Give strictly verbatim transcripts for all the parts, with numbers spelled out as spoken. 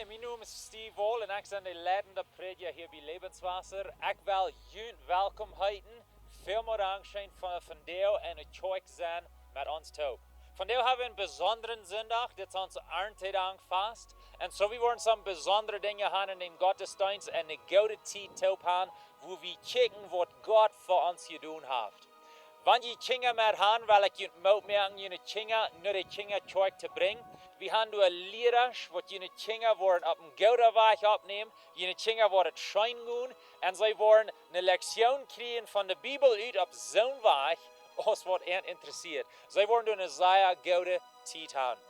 Mien Nomen es Steve Wall un ekj sie de leidende Prädja hia bie Lebenswasser. Ekj well junt welkom heeten. Välmol dankscheen fa vondoag enne Kjoakj sennen met ons toop. Vondoag hab wie eenen besondren Sindach, dit es ons Arntedankfast. Un soo, wie woaren some besondre Dinja haben en dän Gottesdeenst un eene goode Tiet toop haben, wua wie kjikjen, waut Gott fa ons jedonen haft. Wan jie Kjinja met han, well ekj junt Moot moaken, june Kjinja no de Kjinjakjoakj to brinjen. Wie han doa Lierasch, waut june Kjinja woaren opp eenen gooden Wajch oppnämen, june Kjinja woaren et scheen gonen, un see woaren eene Lektion kjrieen von de Bibel ut opp soon Wajch, aus waut an interessieet. See woaren doa eene sea goode Tiet haben.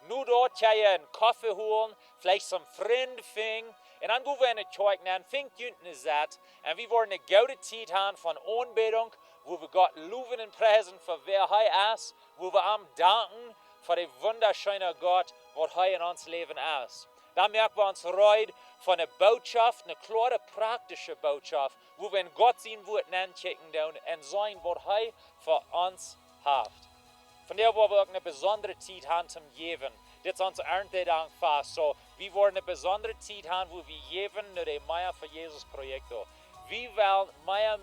Nu doa kjenn jie eenen Koffe holen, veleicht some Frind finjen, un dan go wie enne Kjoakj nenn, finj junt eene Sett, un wie woaren eene goode Tiet haben von Aunbädunk, wua wie Gott lowen un priesen fa wäa hee es, wua wie am danken fa dän wundascheenen Gott, waut hee en ons Läwen es. Dan moak wie ons reed fa eene Bootschoft, eene kloare praktische Bootschoft, wua wie en Gott sien Wort nenkjikjen doonen un seenen, waut hee fa ons haft. Vondoag woa wie uk eene besondre Tiet haben toom jäwen. Dit es ons Arntedankfast. Soo, wie woaren eene besondre Tiet haben, wua wie jäwen no de Mea fa Jesus Projekt. Wie wellen mea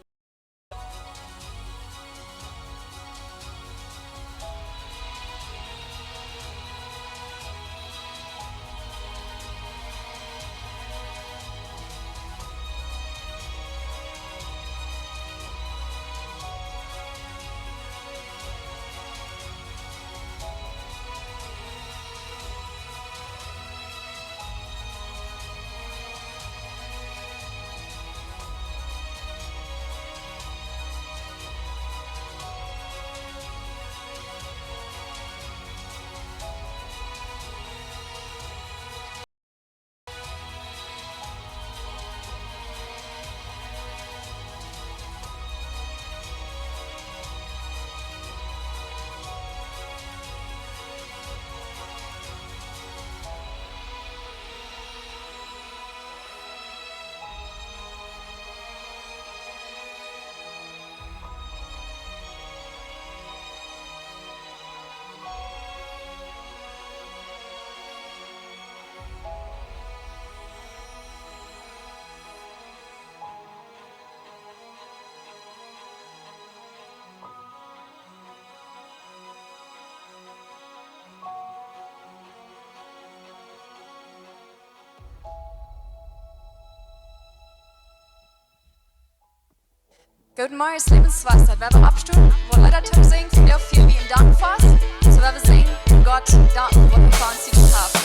Gooden Morjen, Lebenswasser. Wie woaren oppstonen, wie woaren Leeda toop sinjen, fa dee väl wie en Dank fa. Soo wie woaren sinjen, Gott danken, waut hee fa ons jedonen haft.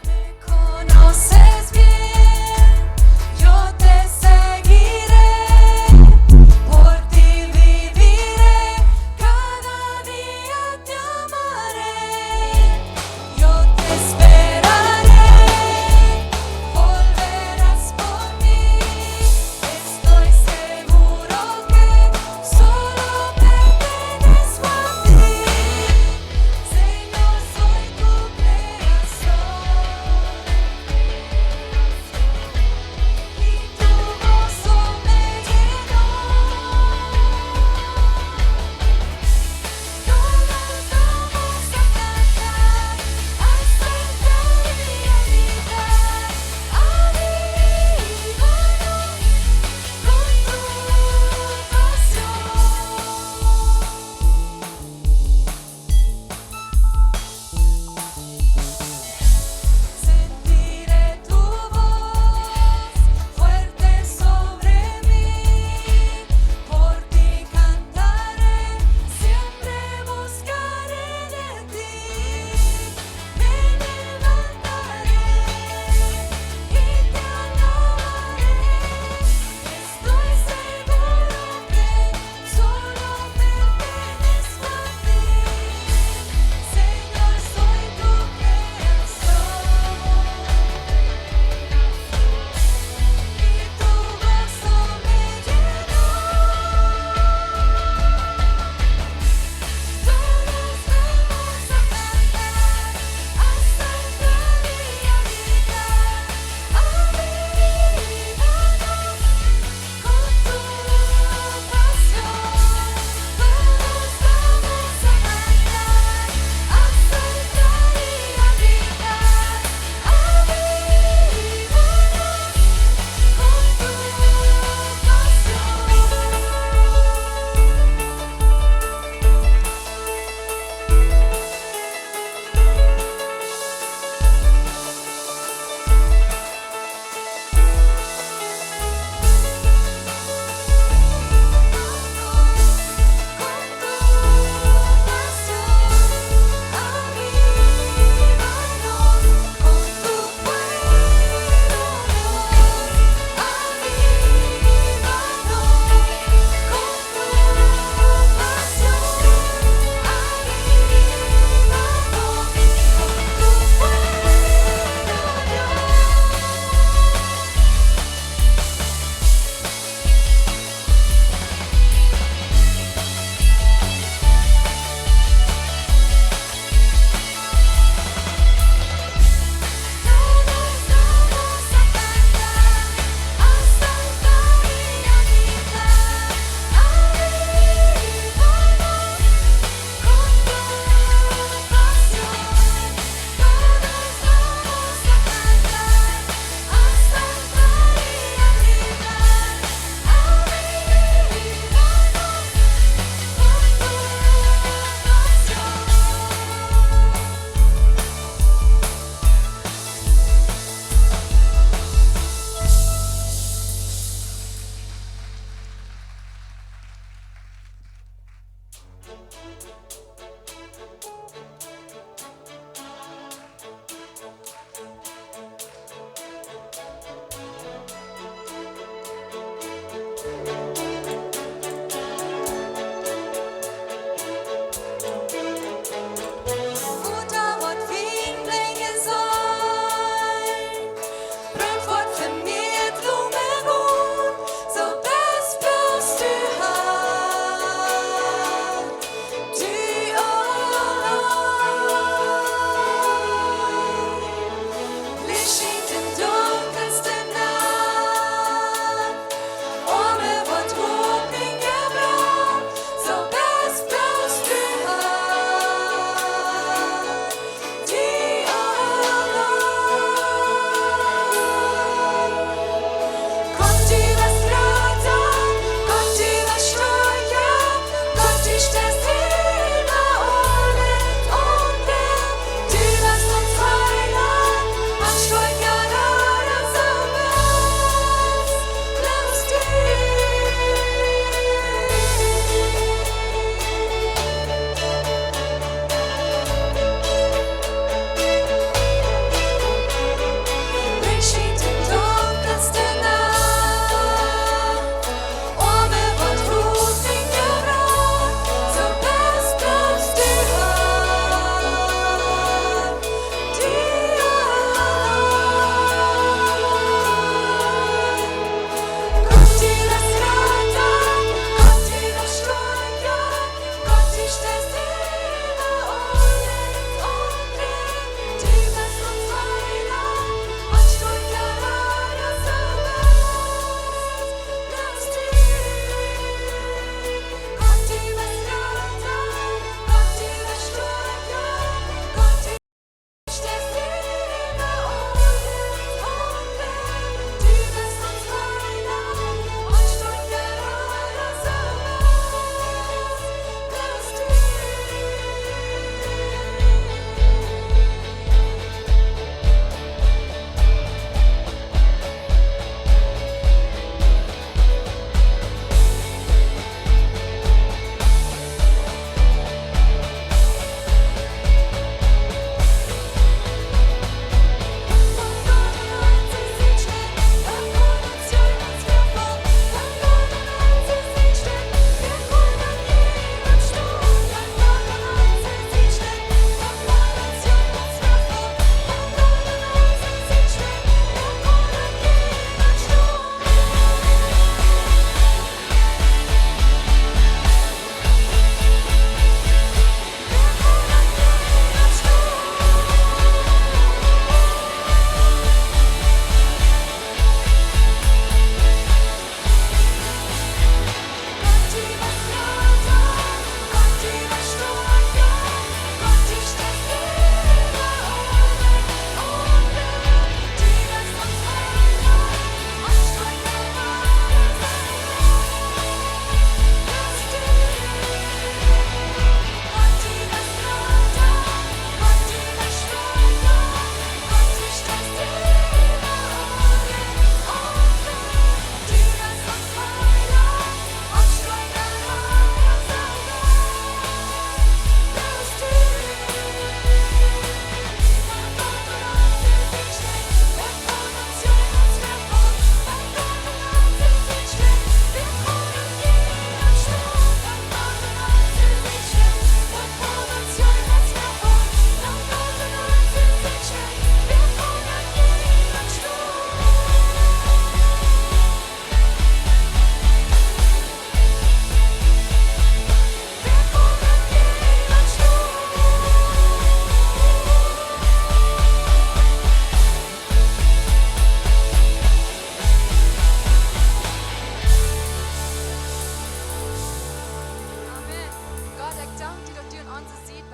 Me conoces bien, yo te seguiré, por ti viviré,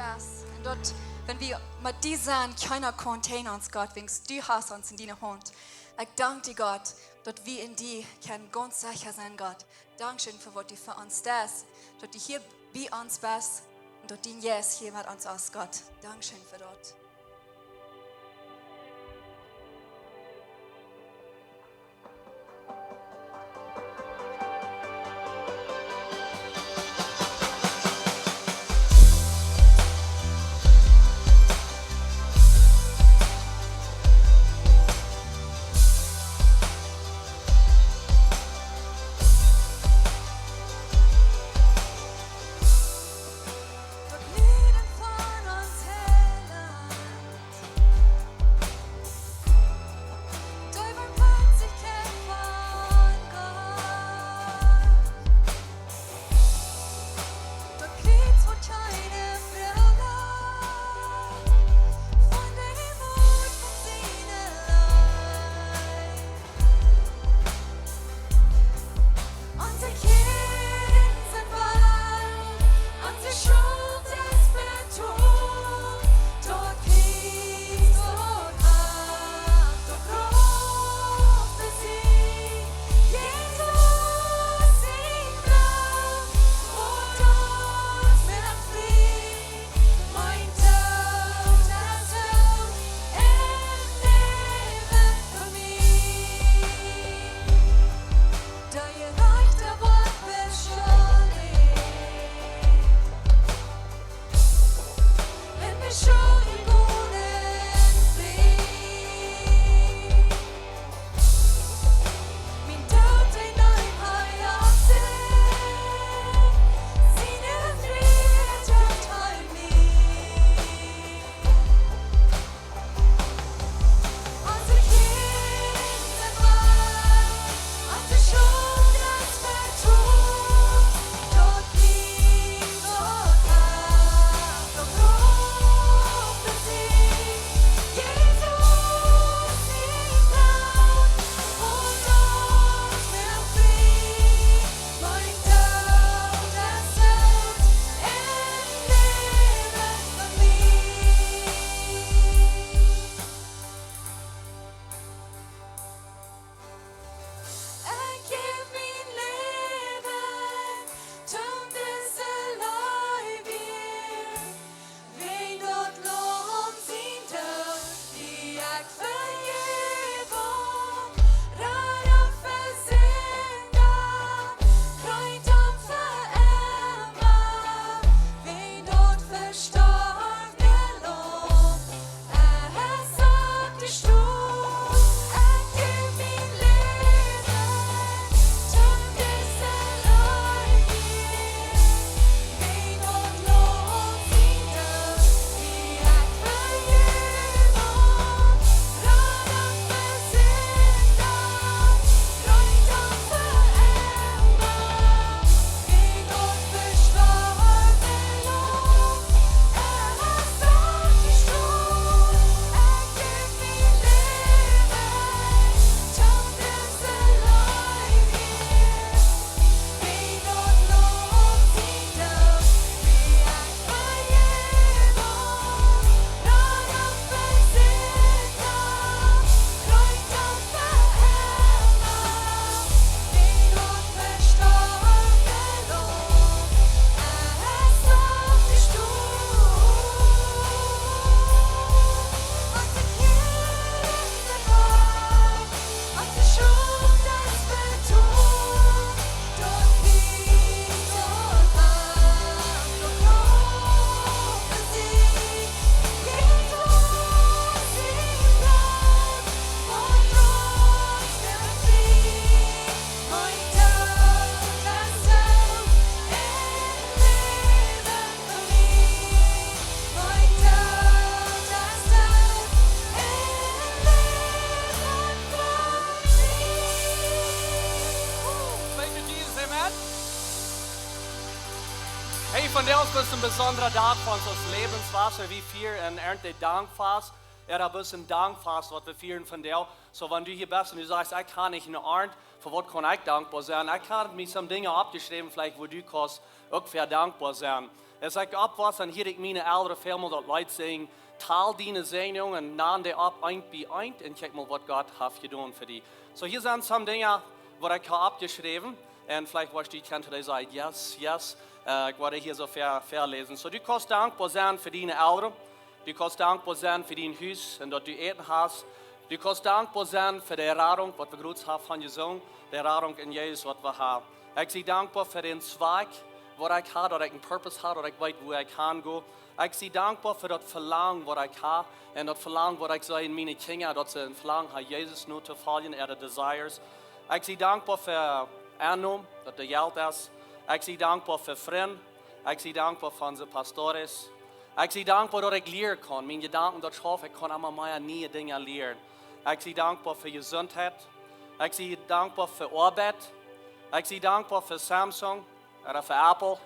Yes. Un daut, wan wie met die sent, kjeena kaun jäajen ons, Gott, wiels du hast ons en diene Haunt. Ekj dank die, Gott, daut wie en die kjennen gaunz secha sennen, Gott. Dankscheen fa waut du fa ons deist, daut du hia bie ons best un daut dien Jeist hia met ons es, Gott. Dankscheen fa daut. Daut Lieden von ons Heiland, de Barmhoatigkeit von Gott. Daut Kjriez woat kjeene Brille von de Moot von siene Leew. Onse Kjäden sent wajch, onse Schult es betalt, daut Kjriez, daut Haupt, daut Grauff besiegt, Jesus sien Grauff, daut Doot mie frie. Mien Doot es doot, un läwen fa mie. De Jerajchta woat beschuldicht, un Beschuldigung frie. Mien Doot, dee neem hee opp sikj, siene Frieheit jeft hee mie. Onse Kjäden sent wajch, onse Schult es betalt, daut Kjriez, daut Haupt, daut Grauff besiegt, Jesus sien Grauff, daut Doot mie frie. Mien Doot es doot, un läwen fa mie. Ekj jäw mien Läwen, toom dise Leew hia. Wäajen daut Laum sien Doot, die ekj Vejäwunk, Reinheit fa Sind, rein dan fa emma. Wäajen daut vestorwne Laum, Thank you, Jesus. Amen. Hey, vondoag es een besondra Dach fa ons aus Lebenswasser. Wie fieren un ernten Dankfast. Ea, daut es een Dankfast, waut wie fieren vondoag. Soo, wan du hia best un du sajchst: "Ekj kaun nich enne Arnt, fa waut kaun ekj dankboa sennen?" Ekj hab mie some Dinja oppjeschräwen, veleicht wua du kaust uk fa dankboa sennen. Aus ekj oppwoss, dan hieed ekj miene Elren välmol daut Leet sinjen: "Tal diene Säajen un nan dee opp eent bie eent un kjikj mol waut Gott haft jedonen fa die." So, hia sent some Dinja waut ekj hab oppjeschräwen. Un veleicht woascht du kjennen today sajen: "Yes, yes, äh, ekj woa hia soo väl, väl läsen." So, du kaust dankboa sennen fa diene Elren. Du kaust dankboa sennen fa dien Hus un daut du Äten hast. Du kaust dankboa sennen fa de Radunk, waut wie jrod haben von jesungen, de Radunk en Jesus, waut wie haben. Ekj sie dankboa fa dän Zweck, waut ekj hab, daut ekj een Purpose hab, daut ekj weet, wua ekj han go. Ekj sie dankboa fa daut Velangen, waut ekj hab, un daut Velangen, waut ekj see en miene Kjinja, daut see een Velangen haben, Jesus notofoljen, äare Desires. Ekj sie dankboa fa Ennom, daut doa Jelt es. Ekj sie dankboa fa Frind. Ekj sie dankboa fa onse Pastores. Ekj sie dankboa daut ekj lieren kaun. Miene Jedanken, daut schauft, ekj kaun emma mea niee Dinja lieren. Ekj sie dankboa fa Jesundheit. Ekj sie dankboa fa Oabeit. Ekj sie dankboa fa Samsung, ooda fa Apple.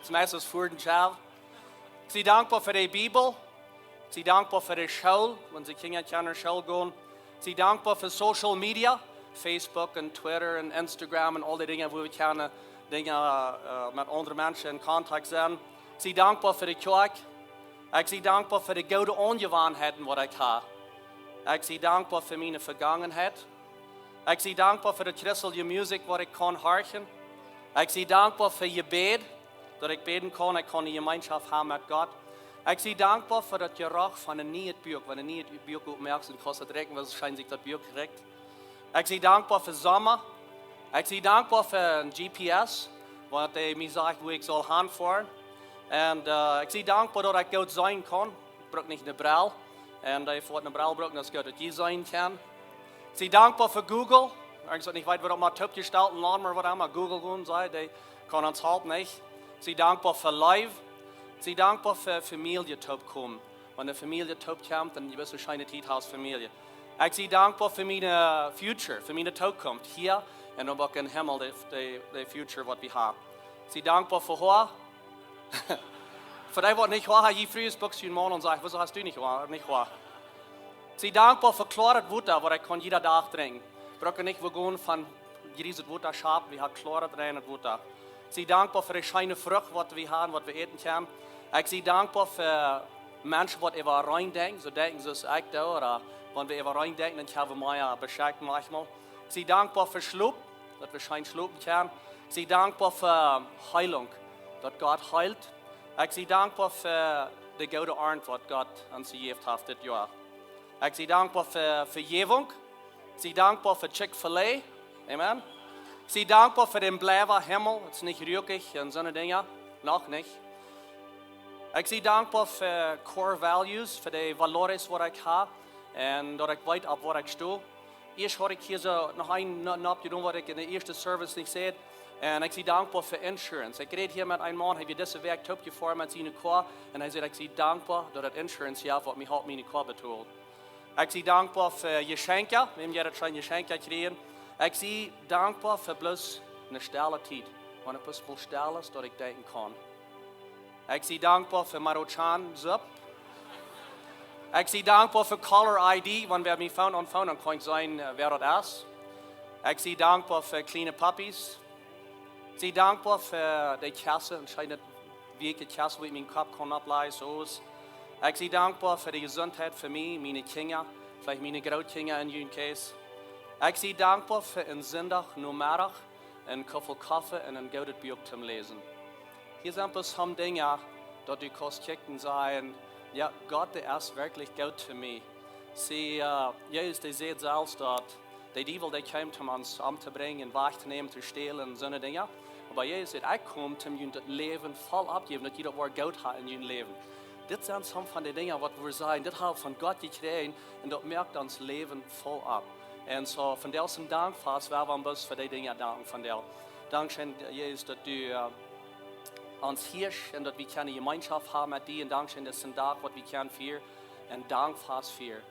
Daut meiste es fa dän Job. Ekj sie dankboa fa de Bibel. Ekj sie dankboa fa de School, wan de Kjinja kjennen no School gonen. Ekj sie dankboa fa Social Media, Facebook un Twitter un Instagram un aul dee Dinja, wua wie kjennen Dinja, äh, met aundre Menschen en Kontakt sennen. Ekj sie dankboa fa de Kjoakj. Ekj sie dankboa fa de goode Aunjewanheiten, waut ekj hab. Ekj sie dankboa fa miene Vegangenheit. Ekj sie dankboa fa de christelje Musikj, waut ekj kaun horchen. Ekj sie dankboa fa Jebäd, daut ekj bäden kaun, ekj kaun eene Jemeenschoft haben met Gott. Ekj sie dankboa fa daut Jeroch von een nieet Buak, wan een nieet Buak opmoakt, dan kaust du daut rikjen, woo scheen sikj daut Buak rikjt. Ekj sie dankboa fa Somma. Ekj sie dankboa fa een G P S, waut mie sajcht, wua ekj saul hanfoaren. Un, äh, ekj sie dankboa daut ekj goot seenen kaun. Ekj bruk nich eene Brell. Un dee waut eene Brell brukt, daut es goot daut jie seenen kjennen. Ekj sie dankboa fa Google. Irjent waut nich weet, waut opp mie toopjestalt, een Lawnmower, waut emma, Google gonen, see, dee kaun ons halpen, nich? Ekj sie dankboa fa Leew. Ekj sie dankboa fa Famielje toopkomen. Wan de Famielje toopkjemt, dan jie wellen scheene Tiet haben aus Famielje. Ekj sie dankboa fa miene, äh, future, fa miene Tookunft hia un dan uk em Himmel, de, de, de future, waut wie haben. Ekj sie dankboa fa Hoa. Fa dee, waut nich Hoa haben, jie Frues, buk jun Maun un saj: "Wuarom hast du nich Hoa, nich Hoa?" Ekj sie dankboa fa kloaret Wota, waut ekj kaun jieda Dach drinkjen. Bruk nich wua gonen von jrieset Wota schapen, wie haben kloaret, reinet Wota. Ekj sie dankboa fa de scheene Frucht, waut wie haben, waut wie äten kjennen. Ekj sie dankboa fa Menschen, waut äwareen denkjen, soo denkjen soo aus ekj doo, ooda wan wie äwareen denkjen, dan haben wie mea Beschekjunk maunchmol. Ekj sie dankboa fa Schlop, daut wie scheen schlopen kjennen. Ekj sie dankboa fa Heelunk, daut Gott heelt. Ekj sie dankboa fa de goode Arnt, waut Gott ons jejäft haft dit Joa. Ekj sie dankboa fa Vejäwunk. Ekj sie dankboa fa Chick-fil-A. Amen. Ekj sie dankboa fa dän bliewen Himmel. Daut es nich ruakjich un soone Dinja. Noch nich. Ekj sie dankboa fa core values, fa de valores, waut ekj hab. Un daut ekj weet, opp waut ekj sto. Ieescht haud ekj hia soo noch een no-, Nopp jedonen, waut ekj en de ieeschte Service nich säd. Un ekj sie dankboa fa insurance. Ekj räd hia met een Maun, hee wia dise Wäakj toopjefoaren met siene Koa. Un hee säd: "Ekj sie dankboa daut et insurance jeft, waut mie halpt miene Koa betolen." Ekj sie dankboa fa Jeschenkja, wäm jie daut scheen Jeschenkja kjrieen. Ekj sie dankboa fa bloos eene stelle Tiet. Wan et bloos mol stell es, daut ekj denkjen kaun. Ekj sie dankboa fa Maruchan Supp. Ekj sie dankboa fa Caller I D, wan wäa mie phone aunphone, dan kaun ekj seenen, äh, wäa daut es. Ekj sie dankboa fa kjliene Puppies. Ekj sie dankboa fa de Kjast, een scheenet wäakjet Kjast, wua ekj mienen Kopp kaun oppläajen, soo. Ekj sie dankboa fa de Jesundheit, fa mie, miene Kjinja, veleicht miene Grootkjinja en jun case. Ekj sie dankboa fa een Sindach Nomeddach, een Koffel Koffe un een goodet Buak toom läsen. Hia sent bloos some Dinja, daut du kaust kjikjen un sajen: "Jo, Gott, dee es werkjlich goot to mie." See, äh, Jesus, dee säd selfst daut de Diewel, dee kjeem, om ons omtobrinjen, wajchtonämen, to stälen un soone Dinja. Oba Jesus säd: "Ekj kom, om junt daut Läwen voll to jäwen, daut jie daut woaren goot haben en jun Läwen." Dit sent some von de Dinja, waut wie sajen, dit hab wie von Gott jekjräajen un daut moakt ons Läwen voll opp. Un soo, vondoag es een Dankfast, wua wie bloos fa de Dinja danken vondoag. Dankscheen, Jesus, daut du, äh, ons hieescht un daut wie kjennen Jemeenschoft haben met die. Un dankscheen, daut es een Dach, waut wie kjennen fieren un Dankfast fieren.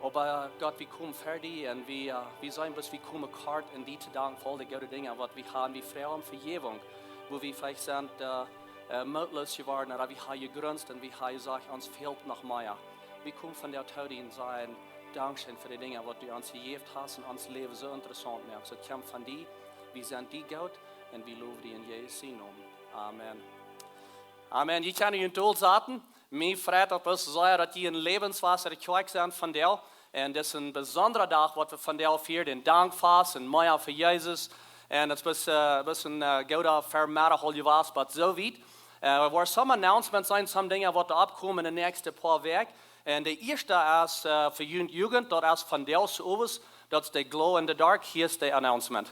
Oba Gott, wie komen ver die un wie, äh, wie sent bloos, wie komen kort, om die to danken fa aul de goode Dinja, waut wie haben. Wie froagen om Vejäwunk, wua wie veleicht sent, äh, äh, mootloos jeworden, ooda wie haben jegrunzt un wie haben jesajcht: "Ons fält noch mea." Wie komen vondoag to die un sajen: "Dankscheen fa de Dinja, waut du ons jejäft hast un ons Läwen soo interessaunt moakst." Daut kjemt von die, wie sent die goot un wie lowen die en Jesus sienen Nomen. Amen. Amen. Jie kjennen junt dol saten. Mie freit daut bloos sea, daut jie en Lebenswasser Kjoakj sent vondoag. Un dit es een besondra Dach, waut wie vondoag fieren. Een Dankfast un mea fa Jesus. Un daut es bloos, äh, bloos een, äh, gooda Vemeddach aul jewast, oba soo wiet. Äh, woaren some announcements sennen, some Dinja, waut doa oppkomen en de näakjste poa Wäakj. Un de ieeschte es, äh, fa june Jugend, daut es vondoag owes, daut es de Glow in the Dark. Hia es de announcement.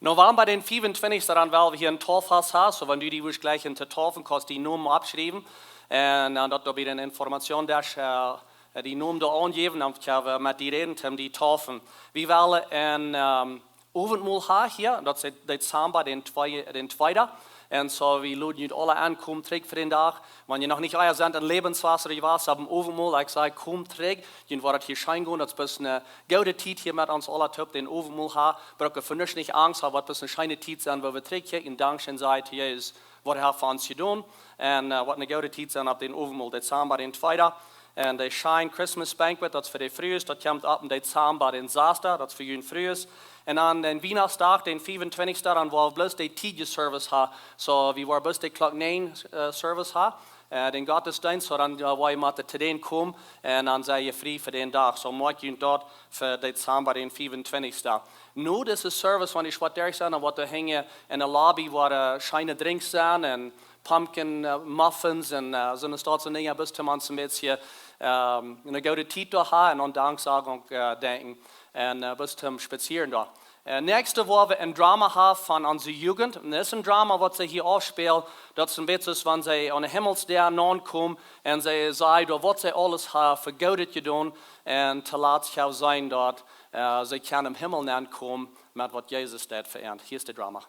November dän fiefuntwintichsten, dan well wie hia een Tauffast haben, soo wan du die wurscht jlikj to taufen, kaust die Nomen oppschriewen. Un, äh, daut doa bie dän Informationsdesk, äh, die Nomen doa aunjäwen, dan kjenn wie met die räden, om die to taufen. Wie wellen een, ähm, Owentmol haben hia, daut es de Dezamba, dän twee-, dän tweeden. Un soo, wie loden junt aule en, komt trigj fa dän Dach. Wan jie noch nich ea sent en Lebenswasser jewast, oba een Owentmol, ekj saj, komt trigj. Junt woat daut hia scheen gonen, daut es bloos eene goode Tiet hia met ons aule toop, dän Owentmol haben. Bruck fa nuscht nich Angst haben, woat bloos eene scheene Tiet sennen, wua wie trigj kjikjen un dankscheen sajen to Jesus, waut hee haft fa ons jedonen. Un, äh, woat eene goode Tiet sennen opp dän Owentmol, Dezamba dän tweeden. Un de Shine Christmas Banquet, daut es fa de Frues, daut kjemt opp en Dezamba dän sassten, daut es fa june Frues. Un dan dän Wienachtsdach, dän fiefuntwintichsten, dan woa wie bloos de Tiedje Service haben. Soo, wie woaren bloos de Klock näajen, äh, Service haben. Äh, dän Gottesdeenst, soo dan, äh, woa wie met de Tieden komen. Un dan sie jie frie fa dän Dach. Soo moak junt daut fa Dezamba dän fiefuntwintichsten. No dise Service, wan dee schwoa derch sent, dan woat doa hinjen en de Lobby, woaren scheene Drinks sennen un pumpkin, äh, muffins un, äh, soone Stoot, soone Dinja, bloos om ons een bät, ähm, eene goode Tiet to haben un aun Danksagung, äh, denkjen. Un, äh, bloos om spazieren doa. Äh, näakjste woa wie een Drama haben von onse Jugend. Un daut es een Drama, waut see hia aufspälen. Daut es een bät soo, wan see aun de Himmelsdäa aunkomen un see sajen, doa waut see aules haben fa Goodet jedonen. Un toolatst kjenn wie seenen daut, äh, see kjennen em Himmel aunkomen met waut Jesus deed fa an. Hia es de Drama.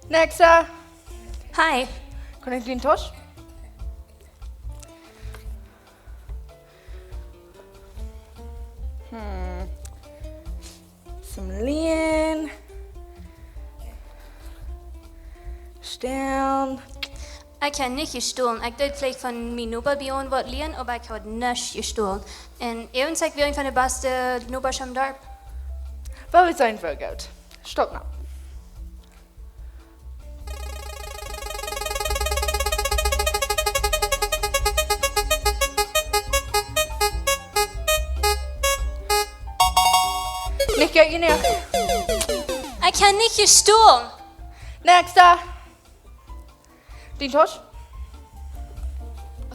Näakjsta. Hi. Kaun ekj dien Tausch? Hm. Some Lien. Stern. Ekj hab nich jestolen. Ekj deed veleicht von mien Noba bie ons waut lienen, oba ekj hab nuscht jestolen. Un irjent ekj sie eent von de baste Nobasch em Darp. Well wie seenen, woo goot. Stopp nu. Nich goot jenuach. Ekj hab nich jestolen. Näakjsta. Dien Tausch?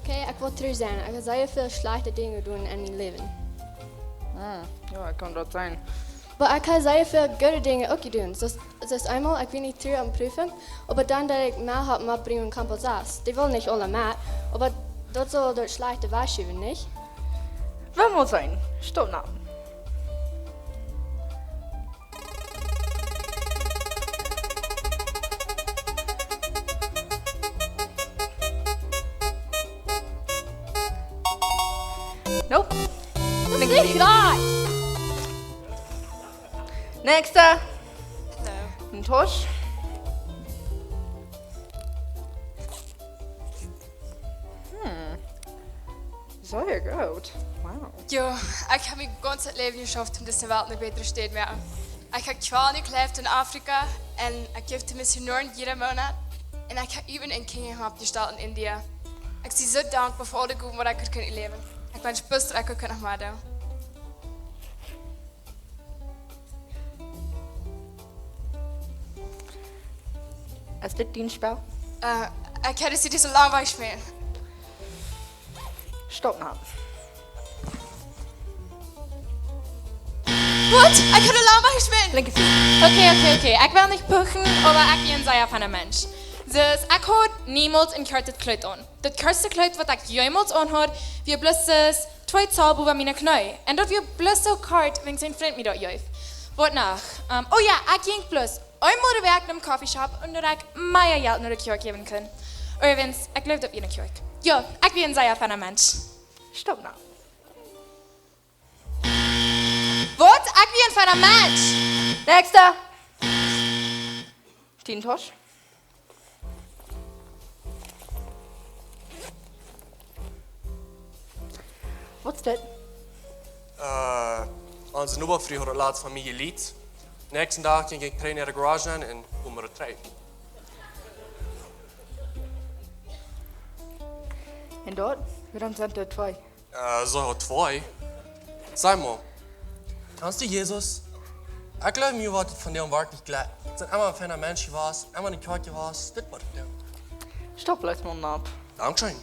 Okay, ekj well trigj sennen. Ekj hab sea väl schlajchte Dinja jedonen en mien Läwen. Hm, jo, ekj kaun daut seenen. Oba ekj hab sea väl goode Dinja uk jedonen. Soo, soo eemol, ekj wia nich trigj aum Prüfunk, oba dan deed ekj mau halpen oppbrinjen Kampel sas. Dee wullen nich aule met, oba daut saul daut Schlajchte wajchschuwen, nich? Well wie seenen. Stopp nu. Nope. Daut es nich right. Näakjsta. Hallo. Een Tausch. Hm. Sea goot. Wow. Jo, ekj hab mien gaunzet Läwen jeschauft, om dise Welt eene bätre Städ to moaken. Ekj hab Kjwal jekjleeft en Afrika un ekj jeef to Missionoaren jieda Moonat. Un ekj hab äwen een Kinja oppjestalt en India. Ekj sie soo dankboa fa aul de Gowen, waut ekj hab kunt erläwen. Ekj wensch bloos, daut ekj uk kunn noch mea doonen. Es dit dien Spell? Äh, ekj haud dise, dise lang wajch spälen. Stopp nu. Waut? Ekj haud lang wajch spälen. Linkje Sied. Okay, okay, okay. Ekj well nich puchen, oba ekj sie een sea feina Mensch. Soo, ekj haud niemols een kjartet Kjleet aun. Daut kjartste Kjleet, waut ekj jemols aun haud, wia bloos twee Zoll bowa miene Kjnee. Un daut wia bloos soo kort, wiels een Frint mie daut jeef. Waut noch? Ähm, oh jo, ekj jinkj bloos eemol de Wäakj nom Coffeeshop un daut ekj mea Jelt no de Kjoakj jäwen kunn. Äwarigens, ekj jleew daut wia ne Kjoakj. Jo, ekj sie een sea feina Mensch. Stopp nu. Waut? Ekj sie een feina Mensch. Näakjsta. Tieen Tosch. Waut es dit? Äh, onse Nobafru haud daut latst von mie jelieent. Näakjsten Dach jinkj ekj trigj no de Garage nenn un kjeem daut trigj. Un daut? Wuarom sent doa twee? Äh, soo twee. Saj mol, kjanst du Jesus? Ekj jleew mie waut von däm werkjlich jlikj. Sent emma een feina Mensch jewast, emma enne Kjoakj jewast, dit waut ekj doo. Stopp, lees mol nopp. Dankscheen.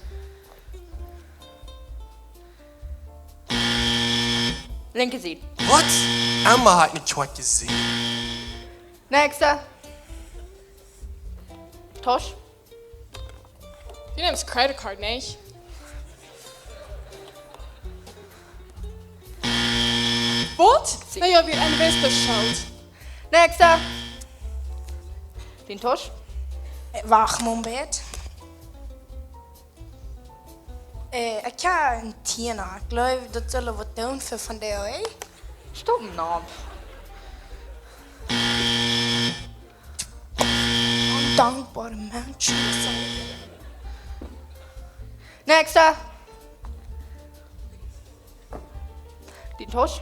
Linkje Sied. Waut? Emma haud ekj enne Kjoakj jeseenen. Näakjsta. Tosch. Du nemst credit card, nä? Waut? Na jo, wie een Wespe schaut. Näakjsta. Dien Tosch. Äh, wacht mol een bät. Äh, ekj hab een Tiener. Ekj jleew, daut sull waut doonen fa vondoag, hè? Stopp nopp. Ondankboare Mensch. Näakjsta. Dien Tosch.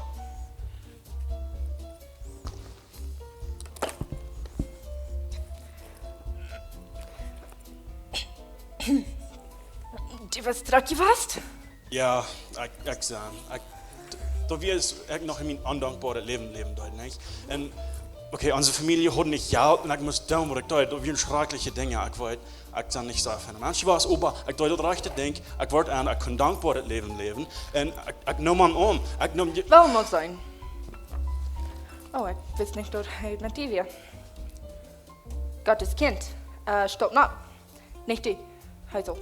Du best drok jewast? Jo, ekj, ekj sie. Ekj, daut wia, aus ekj noch en mien ondankboaret Läwen läwen deed, nich? Un, okay, onse Famielje haud nich Jelt un ekj must doonen waut ekj deed. Daut wieren schrakjliche Dinja, ekj weet. Ekj sie nich soo een feina Mensch jewast, oba ekj deed daut rajchte Dinkj. Ekj wort aun, ekj kunn dankboaret Läwen läwen. Un ekj, ekj neem aun, ekj neem je- Well mol seenen. Oh, ekj wist nich, daut hee met die wia. Gottes Kjint. Äh, stopp nopp. Nich die. Hee soo.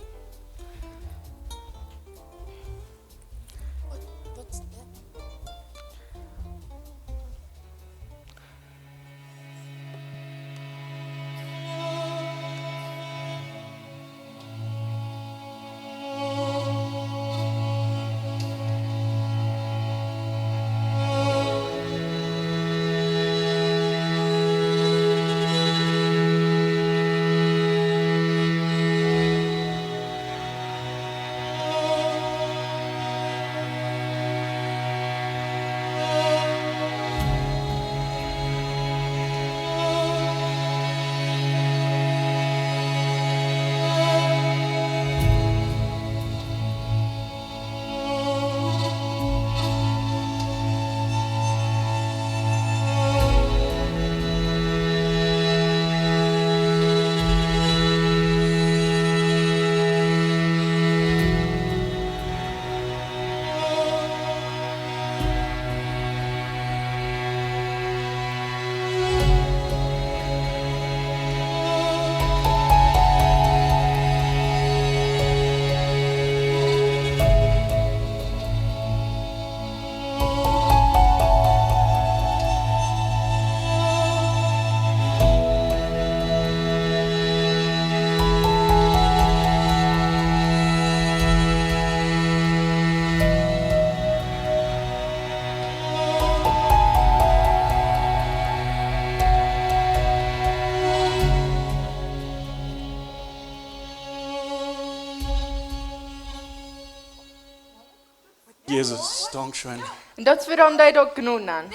Jesus, dankscheen. Un daut es wuarom dee daut jenomen han.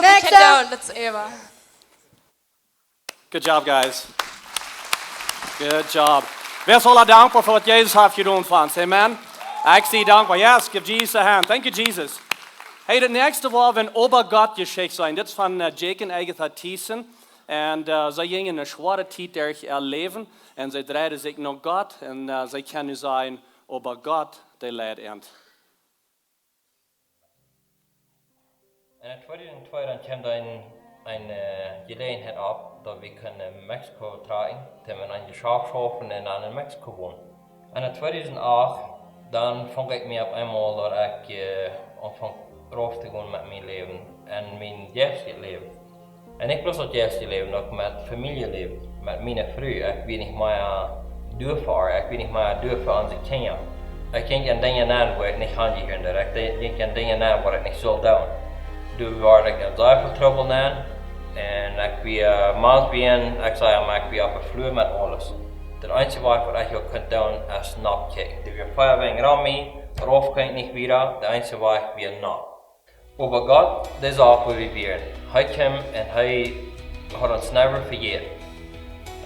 Näakjsta. Good job, guys. Good job. Wäa es aula dankboa fa waut Jesus haft jedonen fa ons? Amen. Ekj sie dankboa. Yes, give Jesus a hand. Thank you, Jesus. Hey, daut näakjste woa wie ne Oba-Gott-Jeschicht seenen. Dit es von, äh, Jake un Agatha Thiessen. Un äh, see jinjen eene schwoare Tiet derch äa Läwen un see dreiden sikj no Gott un äh, see kjennen nu sajen, oba Gott, dee leid an. En tweedusent twee dan kjeem dan eene Jeläajenheit opp, daut wie kunnen no Mexiko trakjen, toom en een Jeschaft schaufen un dan en Mexiko wonen. En tweedusent acht dan funk ekj mie opp eemol, daut ekj äh, aunfunk rauf to gonen met mien Läwen un mien jeistlichet Läwen. Un nich bloos daut jeistlichet Läwen, uk met Famieljeläwen, met miene Fru. Ekj wia nich mea doa fa äa, ekj wia nich mea doa fa onse Kjinja. Ekj jinkj en Dinja nenn, wua ekj nich hanjehieren deed. Ekj de- jinkj en Dinja nenn, waut ekj nich sull doonen. Doa wort ekj en sea väl Trubbel nenn. Un ekj wia, mol wia, ekj säd, oba ekj wia oppe Flua met aules. Daut eensje waut ekj uk kunn doonen es nopp kjikjen. Doa wia Fia wenj rom mie, rauf kunn ekj nich wada, daut eensje waut ekj wia nopp. Oba Gott, dee sach, wua wie wieren. Hee kjeem un hee haud ons never vejäten.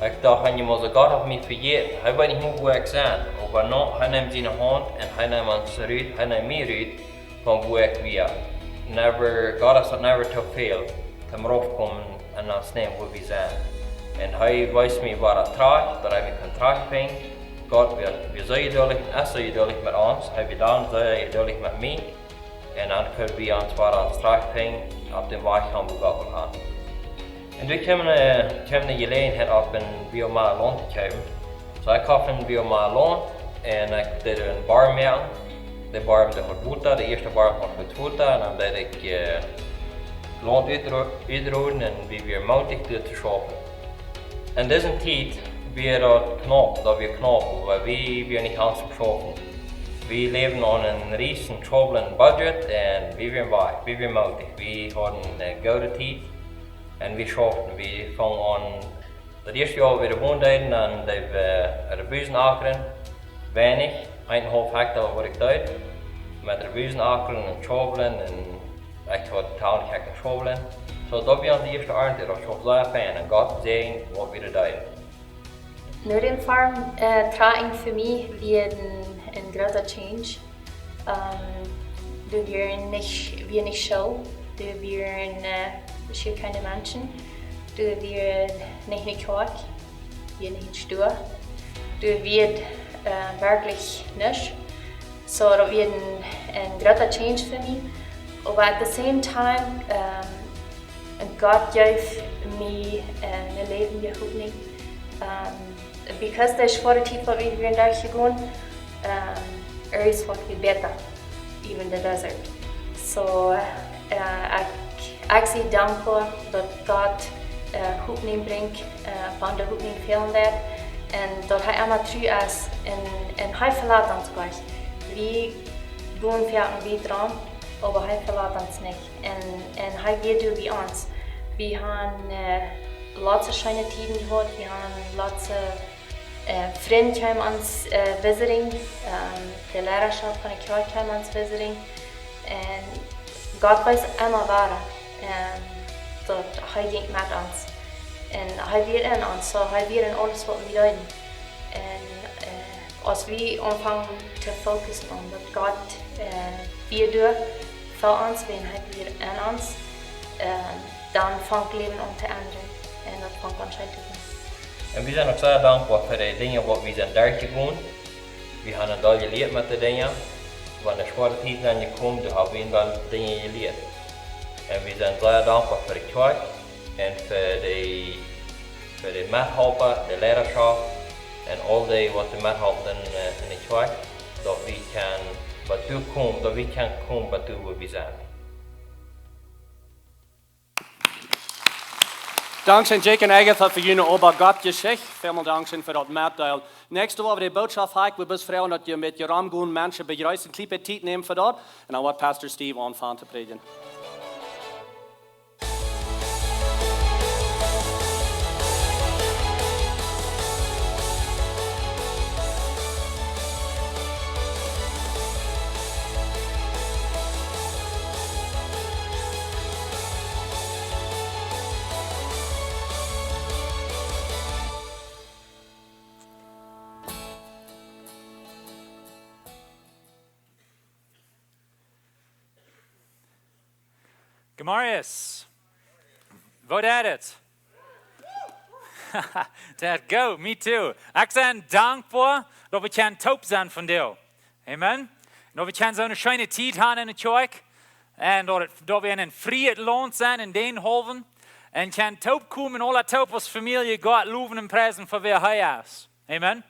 Ekj docht, hee mott, Gott haft mie vejäten. Hee weet nich mea, wua ekj sie. Oba no, hee neem siene Haunt un hee neem ons rut, hee neem mie rut von wua ekj wia. Never, Gott es daut never to väl, toom raufkomen un ons nämen, wua wie sent. Un hee wees mie, wua daut trajcht, daut hee mie kunn trajchtbrinjen. Gott wia, wia soo jeduldich un es soo jeduldich met ons. Hee wia dan soo jeduldich met mie. Un dan kunnen wie ons wada trajchtbrinjen opp dän Wajch, wua wie wellen gonen. Un doa kjeem, äh, kjeem eene Jeläajenheit opp, en Villa Mala Land to komen. Soo, ekj haud en Villa Mala Land un ekj deed een Boom moaken. De Boom, dee haud Wota, de ieeschte Boom haud Wota, un dan deed ekj äh, Launt utroden un wie wieren mootich doa to schaufen. En dise Tiet wia daut knaup, daut wia knaup, oba wie wieren nich aun to schaufen. Wie läwden aun een riesen Trubbel Budget un wie wieren wajch, wie wieren mootich. Wie hauden eene goode Tiet un wie schauften, wie fungen aun daut ieeschte Joa, wua wie wonen deeden, dan deed wie äh, Rebusen akren, weinich, eenenhaulf Hekta, waut ekj deed, met Rebusen akren un Schaublen un ekj haud tausend Hekta Schaublen. Soo daut wia de ieeschte Arnt, daut wia sea fein un Gott säajend, waut wie deeden. No dän Farm äh, trakjen fa mie wia een, een groota Change. Ähm, doa wieren nich, wia nich School, doa wieren äh, schier kjeene Menschen, doa wia nich eene Kjoakj, wia nich eene Stua, doa wia äh, werkjlich nuscht. Soo daut wia een, een groota Change fa mie. Oba at the same time, ähm, Gott jeef mie äh, eene läwendje Hopninj. Ähm, because de schwoare Tiet, waut wie wieren derchjegonen, ähm, er es waut wie bäta, even the desert. Soo äh, ekj, ekj sie dankboa, daut Gott äh, Hopninj brinjt, äh, wan de Hopninj fälen deit. Un daut hee emma tru es un, un hee velat ons nich. Wie gonen foaken wiet rom, oba hee velat ons nich. Un, un hee wia doa bie ons. Wie haben äh, lots of scheene Tieden jehaut, wie haben lots of äh, Frind kjeemen ons äh, visiting, ähm, de Leidaschoft von de Kjoakj kjeemen ons visiting. Un Gott wees emma wada, ähm, daut hee jinkj met ons. Un hee wia en ons, soo hee wia en aules, waut wie deeden. Un äh, aus wie aunfungen to focusen opp daut Gott äh, wia doa fa ons, wan hee wia en ons, äh, dan funk Läwen aun to endren. Un daut funk aun scheen to sennen. Un wie sent uk sea dankboa fa de Dinja, waut wie sent derchjegonen. Wie haben een Deel jelieet met de Dinja. Wan de schwoare Tieden sent jekomen, dan haben wie een Deel Dinja jelieet. Un wie sent sea dankboa fa de Kjoakj un fa de, fa de Methalpa, de Leidaschoft un aul dee, waut de Methalpa en, äh, en de Kjoakj, daut wie kjennen waut doa komen, daut wie kjennen komen waut doa, wua wie sent. Dankscheen, Jake un Agatha, fa june Oba Gott Jeschicht. Välmol dankscheen fa daut Metdeelen. Näakjste Woche de Bootschoft, ha ekj, wie bloos froagen, daut jie met june Menschen bejreessen, kjliene Tiet nämen fa daut. Un dan woat Pastor Steve aunfangen to prädjen. Gemarius, woo jeit et? That go, me too. Ekj sie dankboa daut wie kjennen toop sennen vondoag. Amen. Daut wie kjennen soone scheene Tiet haben enne Kjoakj. Un daut, daut wie en een frieet Launt sennen en dän Haufen. Un kjennen toop komen, aule toop aus Famielje Gott lowen un priesen fa wäa hee es. Amen.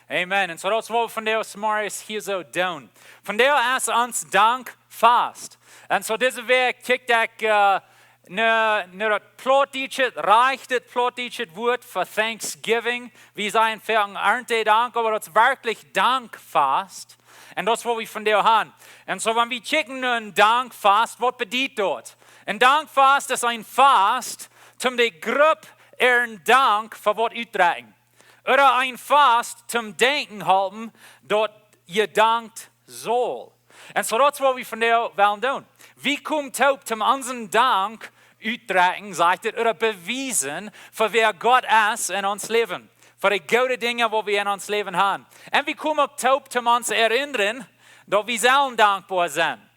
Amen. Un soo daut es waut wie vondoag zemorjes hia soo doonen. Vondoag es ons Dankfast. Un soo dise Wäakj kjikj ekj, äh, ne, ne daut plautdietsche, rajchtet plautdietsche Wort fa Thanksgiving. Wie sajen foaken Arntedank, oba daut es werkjlich Dankfast. Un daut es waut wie vondoag haben. Un soo wan wie kjikjen no een Dankfast, waut bediet daut? Een Dankfast es een Fast, om de Grupp äaren Dank fa waut utdrekjen. Ooda een Fast, om denkjen halpen, daut jedankt saul. Un soo daut es waut wie vondoag wellen doonen. Wie komen toop om onsen Dank utdrekjen, sajcht et, ooda bewiesen, fa wäa Gott es en ons Läwen. Fa de goode Dinja waut wie en ons Läwen haben. Un wie komen uk toop om ons erinnern, daut wie sellen dankboa sennen.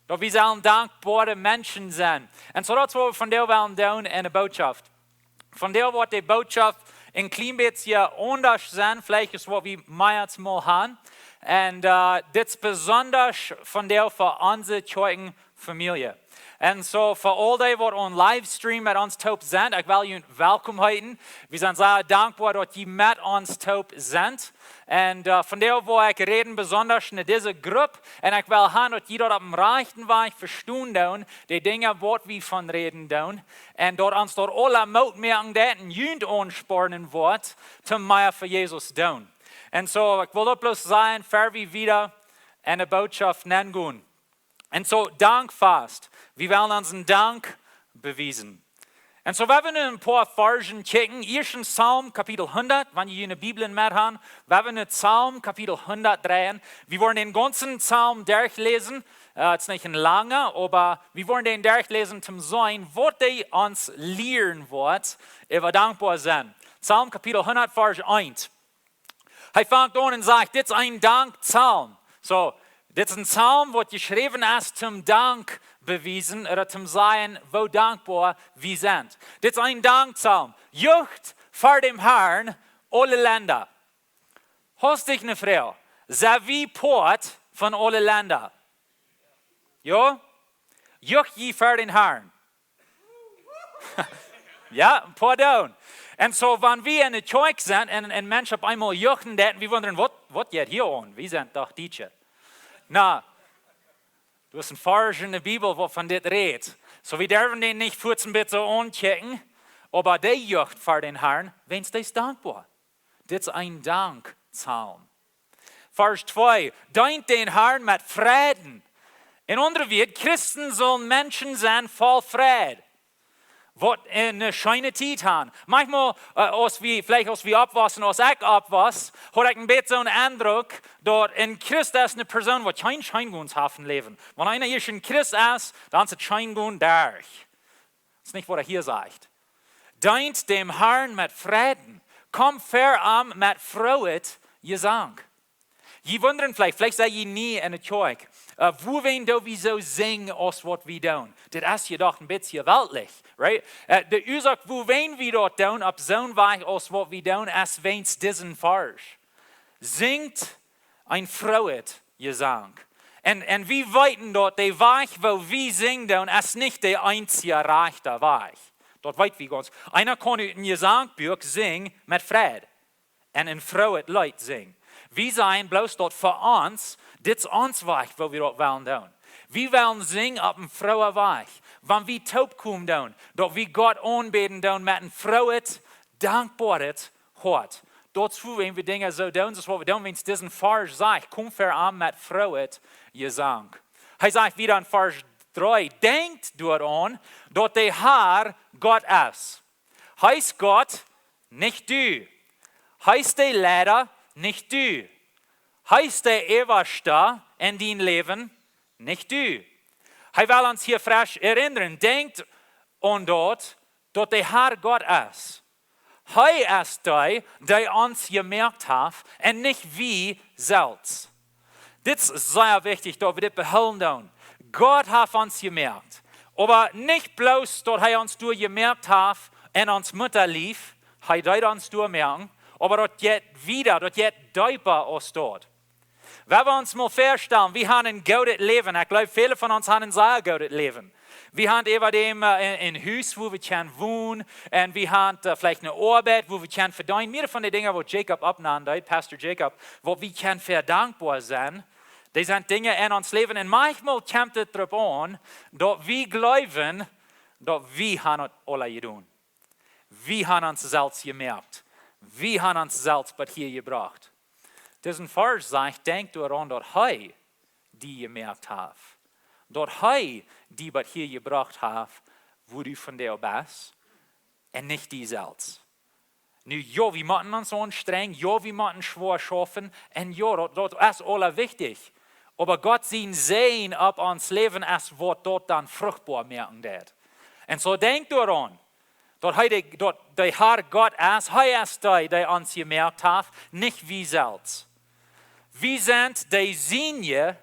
Daut wie sellen dankboare Menschen sennen. Un soo daut es waut wie vondoag wellen doonen enne Bootschoft. Vondoag woat de Bootschoft een kjlien bät aundasch sennen, veleicht aus waut wie meist mol haben. Un, äh, dit es besondasch vondoag fa onse Kjoakjenfamielje. Un soo fa aul dee waut aum Livestream met ons toop sent, ekj well junt welkom heeten. Wie sent sea dankboa daut jie met ons toop sent. Un, äh, vondoag well ekj räden besondasch no dise Grupp. Un ekj well haben daut jie daut opp dän rajchten Wajch vestonen doonen, de Dinja waut wie von räden doonen. Un daut ons daut aula Moot moaken deit un junt aunspornen woat, om mea fa Jesus doonen. Un soo, ekj well daut bloos sajen, ver wie wieda enne Bootschoft nengonen. Un soo, Dankfast. Wie wellen onsen Dank bewiesen. Un soo, wie haben nu een poa Varzen kjikjen. Ieescht en Psalm, Kapitel hundat, wan jie june Bibeln met haben. Wie haben nu Psalm, Kapitel hundat dreejen. Wie woaren dän gaunzen Psalm derchläsen. Äh, et es nich een langa, oba wie woaren dän derchläsen, om to seenen, waut hee ons lieren woat, wan wie dankboa sent. Psalm, Kapitel hundat, Varsch eent. Hee fangt aun un sajcht, dit es een Dankpsalm. Soo, dit es een Psalm waut jeschräwen es, om Dank bewiesen, ooda om sajen, woo dankboa wie sent. Dit es een Dankpsalm. Jucht ver däm Harn, aule Lenda. Hast du ne Froag? Sent wie Poat von aule Lenda? Jo? Jucht jie ver dän Harn? Jo, een poa doonen. Un soo, wan wie enne Kjoakj sent un, un Menschen opp eemol juchten, dan wie wundren, waut, waut jeit hia aun? Wie sent doch Dietsche. Na, du hast een Varsch enne Bibel, waut von dit rät. Soo, wie derwen dän nich fuaz een bät soo aunkjikjen, oba dee jucht ver dän Harn, wiels dee es dankboa. Dit es een Dankpsalm. Varsch twee, deent dän Harn met Freiden. En aundre Wieed, Christen sellen Menschen sennen voll Freid. Waut eene scheene Tiet haben. Maunchmol, äh, aus wie, veleicht aus wie oppwossen, aus ekj oppwoss, haud ekj een bät soon Endruck, daut een Christ es eene Persoon, waut kjeen Scheengonen haft em Läwen. Wan eena hia een Christ es, dan es et Scheengonen derch. Daut es nich, waut hee hia sajcht. Deent däm Harn met Freiden. Komt ver am met frooet Jesank. Jie wundren veleicht, veleicht sent jie nie enne Kjoakj. Äh, wuarom doo wie soo sinjen aus waut wie doonen? Dit es je doch een bät weltlich, right? Äh, de Uasoak, wuarom wie daut doonen, opp soon Wajch aus waut wie doonen, es wiels disen Varsch. Sinjt een frooet Jesank. Un, un wie weeten daut de Wajch, woo wie sinjen doonen, es nich de eensje rajchte Wajch. Daut weet wie gaunz. Eena kaun ut een Jesankbuak sinjen met Freid. Un een frooet Leet sinjen. Wie sajen bloos daut fa ons, dit es ons Wajch, woo wie daut wellen doonen. Wie wellen sinjen opp een frooen Wajch. Wan wie toopkomen doonen, daut wie Gott aunbäden doonen met een frooet, dankboaret Hoat. Daut es wuarom wie Dinja soo doonen, soo aus waut wie doonen, wiels disen Varsch sajcht, komt ver am met frooet Jesank. Hee sajcht wada en Varsch dree, denkjt doaraun, daut de Har Gott es. Hee es Gott, nich du. Hee es de Leida, nich du. Hee es de Ewahsta en dien Läwen, nich du. Hee well ons hia fresch erinnern. Denkjt aun daut, daut de Har Gott es. Hee es dee, dee ons jemoakt haft un nich wie selfst. Dit es sea wichtich, daut wie dit behoolen doonen. Gott haft ons jemoakt. Oba nich bloos, daut hee ons doa jemoakt haft en ons Muttalief, Hee deed ons doamoaken, oba daut jeit wieda, daut jeit deepa aus daut. Wan wie ons mol faststalen, wie haben een goodet Läwen. Ekj jleew, väle von ons haben een sea goodet Läwen. Wie haben äwadäm äh, een, een Hus, wua wie kjennen wonen. Un wie haben äh, veleicht eene Oabeit, wua wie kjennen vedeenen. Mea von de Dinja, waut Jacob oppnämen deed, Pastor Jacob, waut wie kjennen fa dankboa sennen. Dee sent Dinja en ons Läwen. Un maunchmol kjemt et doaropp aun, daut wie jleewen, daut wie haben et aula jedonen. Wie haben ons selfst jemoakt. Wie haben ons selfst bat hia jebrocht. Disen Varsch sajcht, denkj doaraun, daut hee die jemoakt haft. Daut hee die bat hia jebrocht haft, wua du vondoag best. Un nich die selfst. Nu, jo, wie motten ons aunstrenjen, jo, wie motten schwoa schaufen, un jo, daut, daut es aula wichtich. Oba Gott sien Säajen opp ons Läwen es, waut daut dan fruchtboa moaken deit. Un soo denkj doaraun, daut hee de, daut de Herr Gott es, hee es dee, dee ons jemoakt haft, nich wie selfst. Wie sent de sienje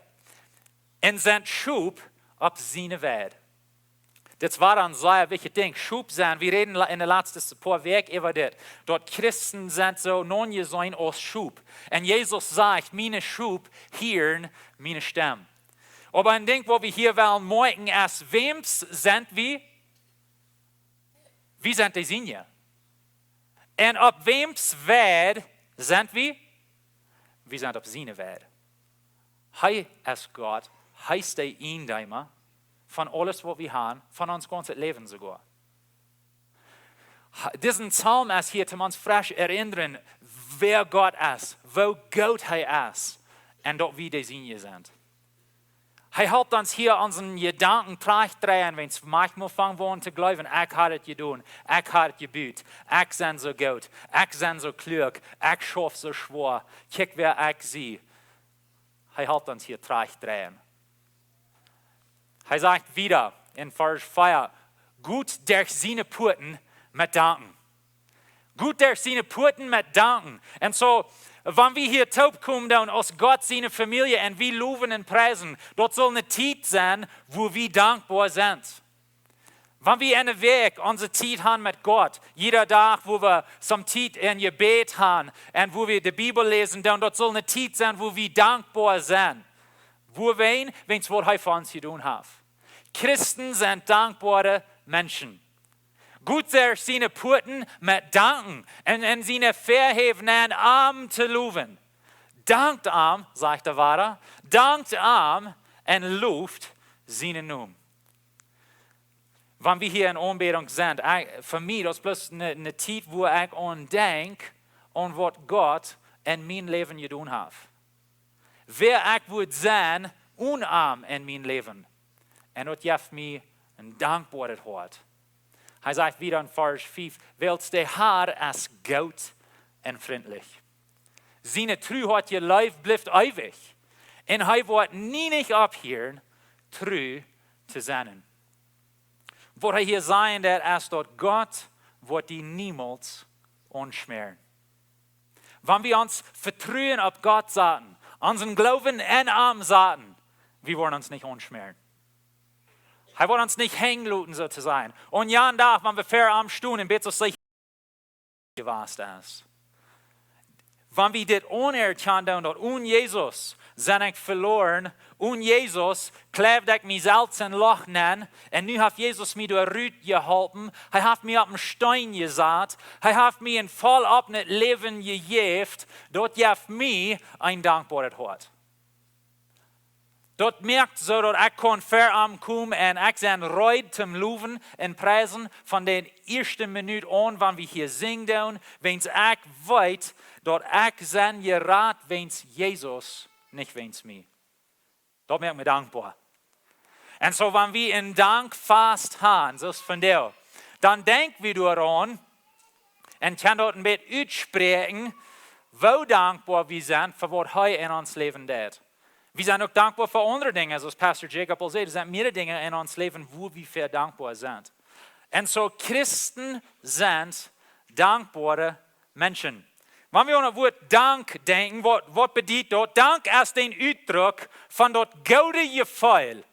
un sent Schop opp siene Weid. Dit wia een sea wichtjet Dinkj. Schop sennen. Wie räden la- en de latste poa Wäakj äwa dit. Daut Christen sent soo nojeseenen aus Schop. Un Jesus sajcht, miene Schop hieren miene Stemm. Oba een Dinkj, waut wie hia wellen moakjen, es, wäms sent wie? Wie sent de sienje. Un opp wäms Weid sent wie? Wie sent opp siene Weid. Hee es Gott, hee es de Iejendeema von aules, waut wie haben, von ons gaunzet Läwen soogoa. Ha- Disen Psalm es hia, om ons fresch erinnern, wäa Gott es, woo goot hee es, un daut wie de sienje sent. Hee halpt ons hia onse Jedanken trajchtdreien, wan wie maunchmol aunfangen to jleewen, ekj hab et jedonen, ekj hab et jebut, ekj sie soo goot, ekj sie soo kluak, ekj schauf soo schwoa, kjikj wäa ekj sie. Hee halpt ons hia trajchtdreien. Hee sajcht wieda en Varsch vea, got derch siene Puaten met Danken. Got derch siene Puaten met Danken. Un soo, wan wie hia toopkomen dan aus Gott siene Famielje un wie lowen un priesen, daut saul eene Tiet sennen, wua wie dankboa sent. Wan wie enne Wäakj onse Tiet haben met Gott, jieda Dach, wua wie soone Tiet en Jebäd haben un wua wie de Bibel läsen, dan daut saul eene Tiet sennen, wua wie dankboa sent. Wuarom? Wäajen waut hee fa ons jedonen haft. Christen sent dankboare Menschen. Got derch siene Puaten met Danken un, un siene Väahäw nämen, am to lowen. Dankt am, sajcht de Wada, dankt am un loft sienen Nomen. Wan wie hia en Aunbädunk sent, ekj, fa mie, daut es bloos eene, eene Tiet, wua ekj aun denkj, aun waut Gott en mien Läwen jedonen haft. Wäa ekj wudd sennen onen am en mien Läwen. Un daut jeft mie een dankboaret Hoat. Hee sajcht wieda en Varsch fiew, wiels de Herr es goot un frintlich. Siene Tru, waut hee leeft, blift eewich. Un hee woat nie nich opphieren, tru to sennen. Waut hee hia sajcht, daut es, daut Gott woat die niemols aunschmäaren. Wan wie ons Vetruen opp Gott saten, onsen Gloowen en am saten, wie woaren ons nich aunschmäaren. Hee woat ons nich henjen loten, soo to sajen. Un jo, dan, wan wie ver am stonen, bät soo secha jewast es. Wan wie dit aunerkjanen, daut onen Jesus sie ekj veloaren, onen Jesus kjleef ekj mie selfst en Loch nenn, un nu haft Jesus mie doa rut jeholpen, hee haft mie opp een Steen jesat, hee haft mie een voll opp daut Läwen jejäft, daut jeft mie een dankboaret Hoat. Daut moakt soo, daut ekj kaun ver am komen un ekj sie reed toom lowen un priesen von de ieeschte Minut aun, wan wie hia sinjen doonen, wiels ekj weet, daut ekj sie jerat, wiels Jesus, nich wiels mie. Daut moakt mie dankboa. Un soo, wan wie een Dankfast haben, soo aus vondoag, dan denkj wie doaraun un kjennen daut een bät utspräakjen, woo dankboa wie sent fa waut hee en ons Läwen deit. Wie sent uk dankboa fa aundre Dinja, soo aus Pastor Jacob aul säd, doa sent mea Dinja en ons Läwen, wua wie fa dankboa sent. Un soo, Christen sent dankboare Menschen. Wan wie aun daut Wuat Dank denkjen, waut, waut bediet daut? Dank es een Utdruck von daut goode Jefeel,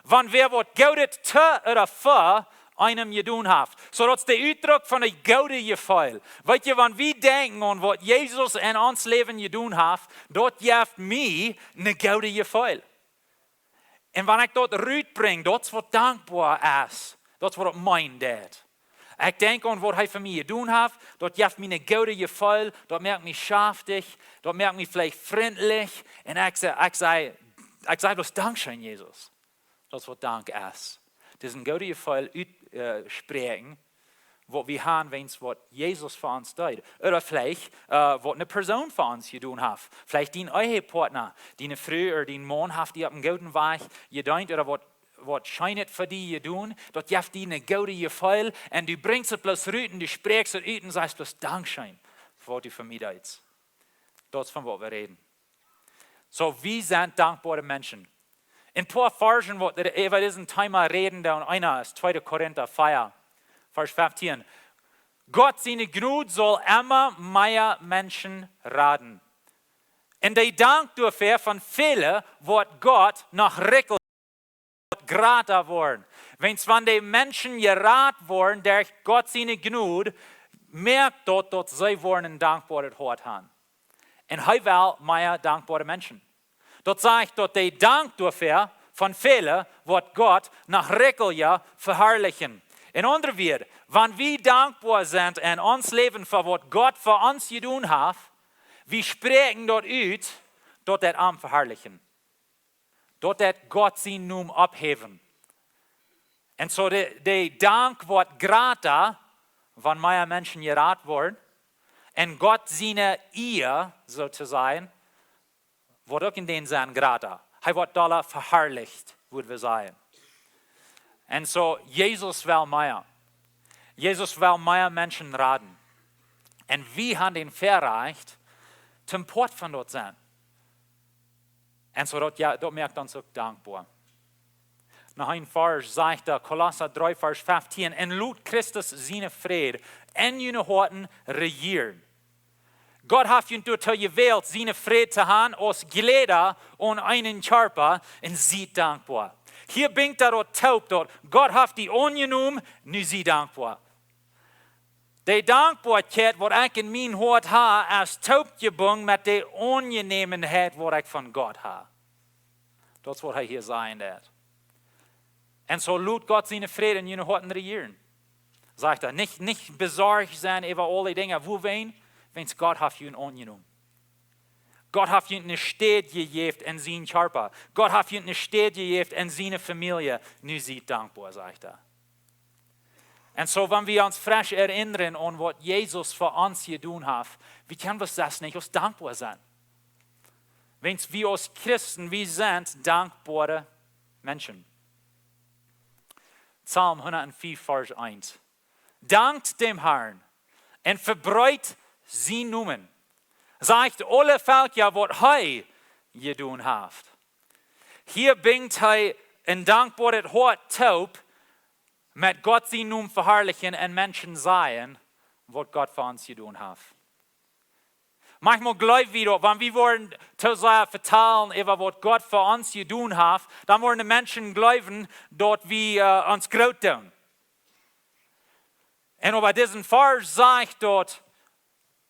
wan wäa waut Goodet to ooda fa eenem jedonen haft. Soo daut es de Utdruck von een goodet Jefeel. Weet jie, wan wie denkjen aun waut Jesus en ons Läwen jedonen haft, daut jeft mie een goodet Jefeel. Un wan ekj daut rutbrinj, daut es waut dankboa es. Daut es waut daut meent. Ekj denkj aun waut hee fa mie jedonen haft, daut jeft mie een goodet Jefeel, daut moakt mie schaftich, daut moakt mie veleicht frintlich. Un ekj saj, ekj saj, ekj saj bloos: "Dankscheen, Jesus." Daut es waut Dank es. Daut es een goodet Jefeel ut, äh, spräakjen, waut wie haben, wäajen waut Jesus fa ons deed. Ooda veleicht, äh, waut eene Persoon fa ons jedonen haft. Veleicht dien Ehepartner, diene Fru ooda dien Maun haft die opp eenen gooden Wajch jedeent ooda waut, waut Scheenet fa die jedonen. Daut jeft die een goodet Jefeel un du brinjst et bloos rut un du spräakjst et ut un sajchst bloos: "Dankscheen fa waut du fa mie deetst." Daut es von waut wie räden. Soo, wie sent dankboare Menschen. Een poa Varschen, waut äwa dit Thema räden, doa eena es tweede Korinta vea, Varsch feftieen. Gott siene Jnod saul emma mea Menschen raden. Un de Dank doafäa von väle woat Gott noch rikjlich, woat jrata woaren. Wäajens wan de Menschen jerat woaren derch Gott siene Jnod, moakt daut, daut see woaren een dankboaret Hoat haben. Un hee well mea dankboare Menschen. Daut sajcht, daut de Dank doafäa von väle woat Gott noch rikjlicha veharlichen. En aundre Wieed, wan wie dankboa sent en ons Läwen fa waut Gott fa ons jedonen haft, wie spräakjen daut ut, daut daut am veharlichen. Daut daut Gott sienen Nomen opphäwen. Un soo de, de Dank woat jrata, wan mea Menschen jerat woaren. Un Gott siene Ea, soo to sajen, woat uk en dän Senn jrata. Hee woat dolla veharlicht, wudden wie sajen. Un soo, Jesus well mea. Jesus well mea Menschen raden. Un wie haben daut Väarajcht, een Poat von daut sennen. Un soo daut, jo, daut moakt ons uk dankboa. Noch een Varsch sajcht doa, Kolossa dree, Varsch feftieen: "Un lot Christus siene Fräd en june Hoaten rejieren." Gott haft junt doatoo jewält, siene Fräd to haben aus Jlieda aun eenen Kjarpa, un siet dankboa. Hia brinjt hee daut toop, daut Gott haft die aunjenomen, nu sie dankboa. De Dankboakjeit, waut ekj en mien Hoat hab, es toopjebungen met de Aunjenämenheit, waut ekj von Gott hab. Daut es waut hee hia sajen deit. Un soo lot Gott siene Fräd en june Hoaten rejieren. Sajcht hee, nich, nich besorcht sennen äwa aule Dinja. Wuarom? Wäajens Gott haft junt aunjenomen. Gott haft junt eene Städ jejäft en sienen Kjarpa. Gott haft junt eene Städ jejäft en siene Famielje. Nu siet dankboa, sajcht hee. Un soo, wan wie ons fresch erinnern aun waut Jesus fa ons jedonen haft, wie kjennen bloos nich aus dankboa sennen. Wäajens wie aus Christen, wie sent dankboare Menschen. Psalm hundatvier, Varsch eent. "Dankt däm Harn un vebreet sienen Nomen. Sajcht aule Velkja waut hee jedonen haft." Hia brinjt hee een dankboaret Hoat toop met Gott sienen Nomen veharlichen un Menschen sajen, waut Gott fa ons jedonen haft. Maunchmol jleew wie daut, wan wie woaren too sea vetalen äwa waut Gott fa ons jedonen haft, dan woaren de Menschen jleewen, daut wie, äh, ons groot doonen. Un oba disen Varsch sajcht daut,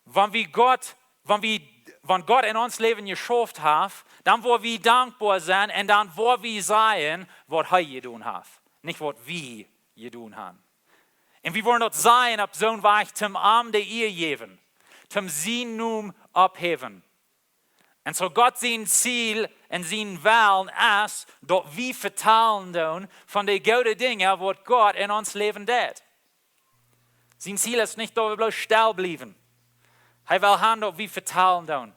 wan wie Gott, wan wie, wan Gott en ons Läwen jeschauft haft, dan woa wie dankboa sennen un dan woa wie sajen, waut hee jedonen haft, nich waut wie jedonen haben. Un wie woaren daut sajen opp soon Wajch, toom am de Ea jäwen, toom sienen Nomen opphäwen. Un soo Gott sien Ziel un sien Wellen es, daut wie vetalen doonen von de goode Dinja, waut Gott en ons Läwen deit. Sien Ziel es nich, daut wie bloos stell bliewen. Hee well haben, daut wie vetalen doonen.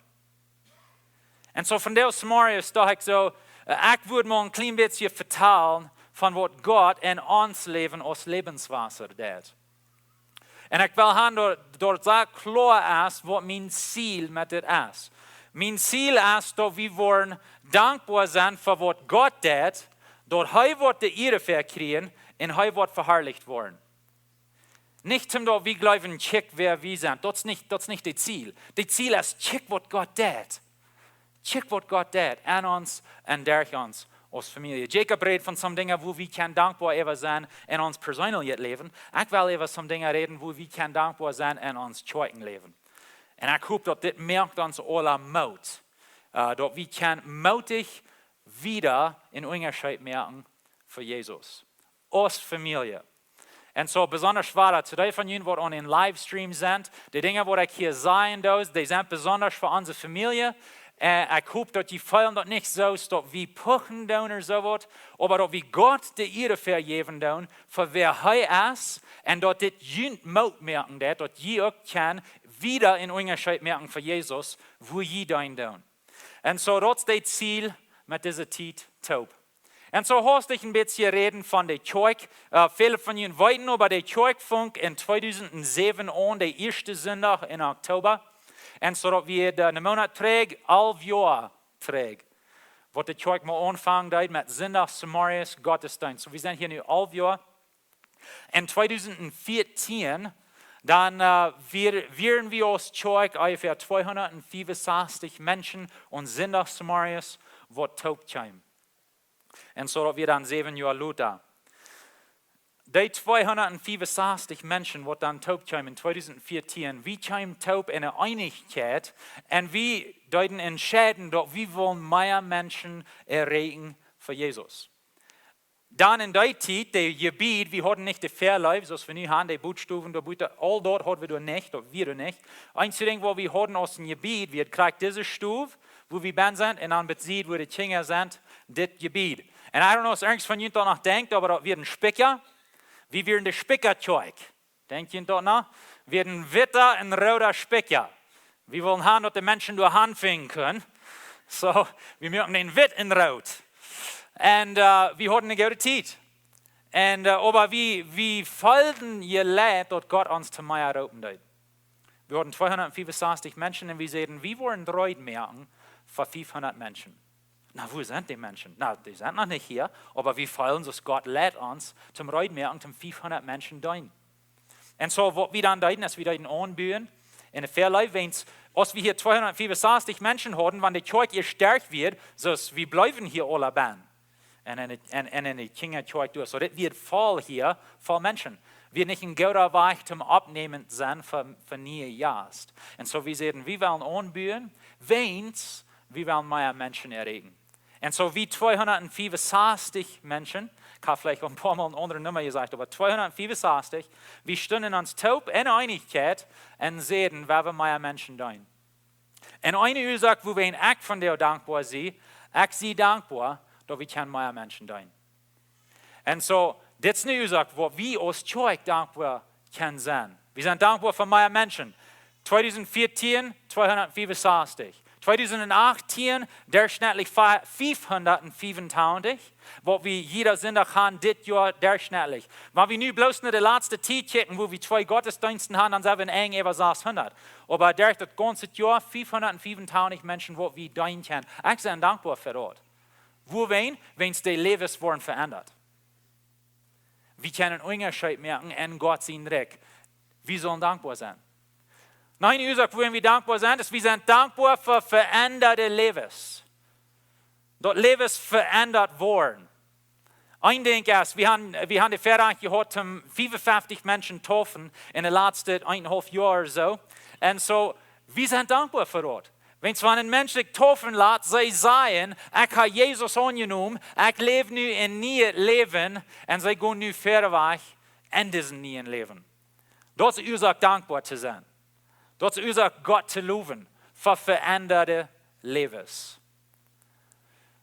Un soo vondoag zemorjes docht ekj soo, äh, ekj wudd mau een kjlien bät vetalen von waut Gott en ons Läwen aus Läwenswota deit. Un ekj well haben, daut, daut daut kloa es, waut mien Ziel met dit es. Mien Ziel es, daut wie woaren dankboa sennen fa waut Gott deit, daut hee woat de Ea kjrieen un hee woat veharlicht woaren. Nich toom daut wie jleewen, kjikj wäa wie sent. Daut es nich, daut es nich daut Ziel. Daut Ziel es, kjikj waut Gott deit. Kjikj waut Gott deit aun ons un derch ons. aus Famielje. Jacob rät von some Dinja, wua wie kjennen dankboa äwa sennen en ons perseenlichet Läwen. Ekj well äwa some Dinja räden, wua wie kjennen dankboa sennen en ons Kjoakjenläwen. Un ekj hop, daut dit moakt ons aula Moot, äh, daut wie kjennen mootich wieda een Unjascheet moaken fa Jesus aus Famielje. Un soo besondasch wia daut to dee von junt, waut aun een Livestream sent, de Dinja, waut ekj hia sajen doo, dee sent besondasch fa onse Famielje. Äh, ekj hop, daut jie feelen daut nich soo, daut wie puchen doonen ooda soo waut, oba daut wie Gott de Iea väajäwen doonen fa wäa hee es, un daut dit junt Moot moaken deit, daut jie uk kjennen wieda een Unjascheet moaken fa Jesus, wua jie deenen doonen. Un soo, daut es daut Ziel met dise Tiet toop. Un soo haustich een bät räden von de Kjoakj. Äh, väle von junt weeten, oba de Kjoakj funk en tweedusent säwen aun, de ieeschte Sindach en Oktoba. Un soo daut wia de, een Moonat trigj, alf Joa trigj, waut de Kjoakj mau aunfangen deed met Sindachs zemorjes Gottesdeenst. Soo, wie sent hia nu alf Joa. En tweedusent vieetieen, dan, äh, wia-, wieren wie aus Kjoakj onjefäa tweehundat fiefensastich Menschen aun Sindachs zemorjes, waut toop kjeemen. Un soo daut wia dan säwen Joa lota. Dee tweehundat fiefensastich Menschen, waut dan toop kjeemen en tweedusent vieetieen, wie kjeemen toop en eene Eenichkjeit un wie deeden entscheiden, daut wie wullen mea Menschen erreichen fa Jesus. Dan en dee Tiet, de Jebied, wie hauden nich de Väaleew, soo aus wie nu haben, de Buttstowen, de Butte, aul daut hauden wie doa nich, daut wia doa nich. Eensje Dinkj, waut wie hauden aus een Jebied, wie hauden krakjt dise Stow, wua wie bennen sent, un dan bie de Sied, wua de Kjinja sent, dit Jebied. Un I don't know, aus irjent von junt doa noch denkjt, oba daut wia een Spikja. Wie wieren de Spikjakjoakj. Denkjt jie daut noch? Wie hauden witta un rooda Spikja. Wie wullen haben, daut de Menschen doa hanfinjen kunnen. Soo, wie muaken dän witt un root. Un, äh, wie hauden eene goode Tiet. Un, äh, oba wie, wie feelden jeleit, daut Gott ons to mea roopen deed. Wie hauden tweehundat fiefensastich Menschen un wie säden, wie wellen reed moaken fa fiefhundat Menschen. Na, wua sent dee Menschen? Na, dee sent noch nich hia, oba wie feelen, daut Gott leit ons toom reed moaken, toom fiefhundat Menschen deenen. Un soo, waut wie dan deeden, es wie deeden aunbuen, en de Väaleew, wiels, aus wie hia tweehundat fiefensastich Menschen hauden, wan de Kjoakj ieescht stoakj wia, soo aus wie bleewen hia aula bennen. Un en de, un, un en de Kjinjakjoakj doa. Soo, dit wia voll hia, voll Menschen. Wia nich een gooda Wajch toom oppnämen sennen fa, fa niee Jast. Un soo, wie säden, wie wellen aunbuen, wiels, wie wellen mea Menschen erreichen. Un soo, wie tweehundat fiefensastich Menschen, ekj hab veleicht aul een poa mol eene aundre Numma jesajcht, oba tweehundat fiefensastich, wie stunden ons toop en Eenichkjeit un säden, wie wellen mea Menschen deenen. Un eene Uasoak, wuarom ekj vondoag dankboa sie, ekj sie dankboa, daut wie kjennen mea Menschen deenen. Un soo, dit es eene Uasoak, wua wie aus Kjoakj dankboa kjennen sennen. Wie sent dankboa fa mea Menschen. Tweedusent vieetieen, tweehundat fiefensastich. Tweedusent achttieen, derchschnittlich fa-, fiefhundat fiefentachentich, waut wie jieda Sindach haben dit Joa derchschnittlich. Wan wie nu bloos no de latste Tiet kjikjen, wua wie twee Gottesdeensten haben, dan sent wie en enj äwa sashundat. Oba derch daut gaunze Joa fiefhundat fiefentachentich Menschen, waut wie deenen kjennen. Ekj sie dankboa fa daut. Wuarom? Wiels dee Läwes woaren veendat. Wie kjennen een Unjascheet moaken en Gott sien Rikj. Wie sellen dankboa sennen. Noch eene Uasoak, wuarom wie dankboa sent, es, wie sent dankboa fa veendade Läwes. Daut Läwes veendat woaren. Een Dinkj es, wie haben, wie haben de Väarajcht jehaut, om fiefenfeftich Menschen to deepen en de latste eenenhaulf Joa soo. Un soo, wie sent dankboa fa daut. Wan een Mensch sikj deepen lat, see sajen, ekj hab Jesus aunjenomen, ekj läw nu een nieet Läwen, un see gonen nu wieda wajch en dit nieet Läwen. Daut es Uasoak dankboa to sennen. Daut es Uasoak Gott to lowen fa veendade Läwes.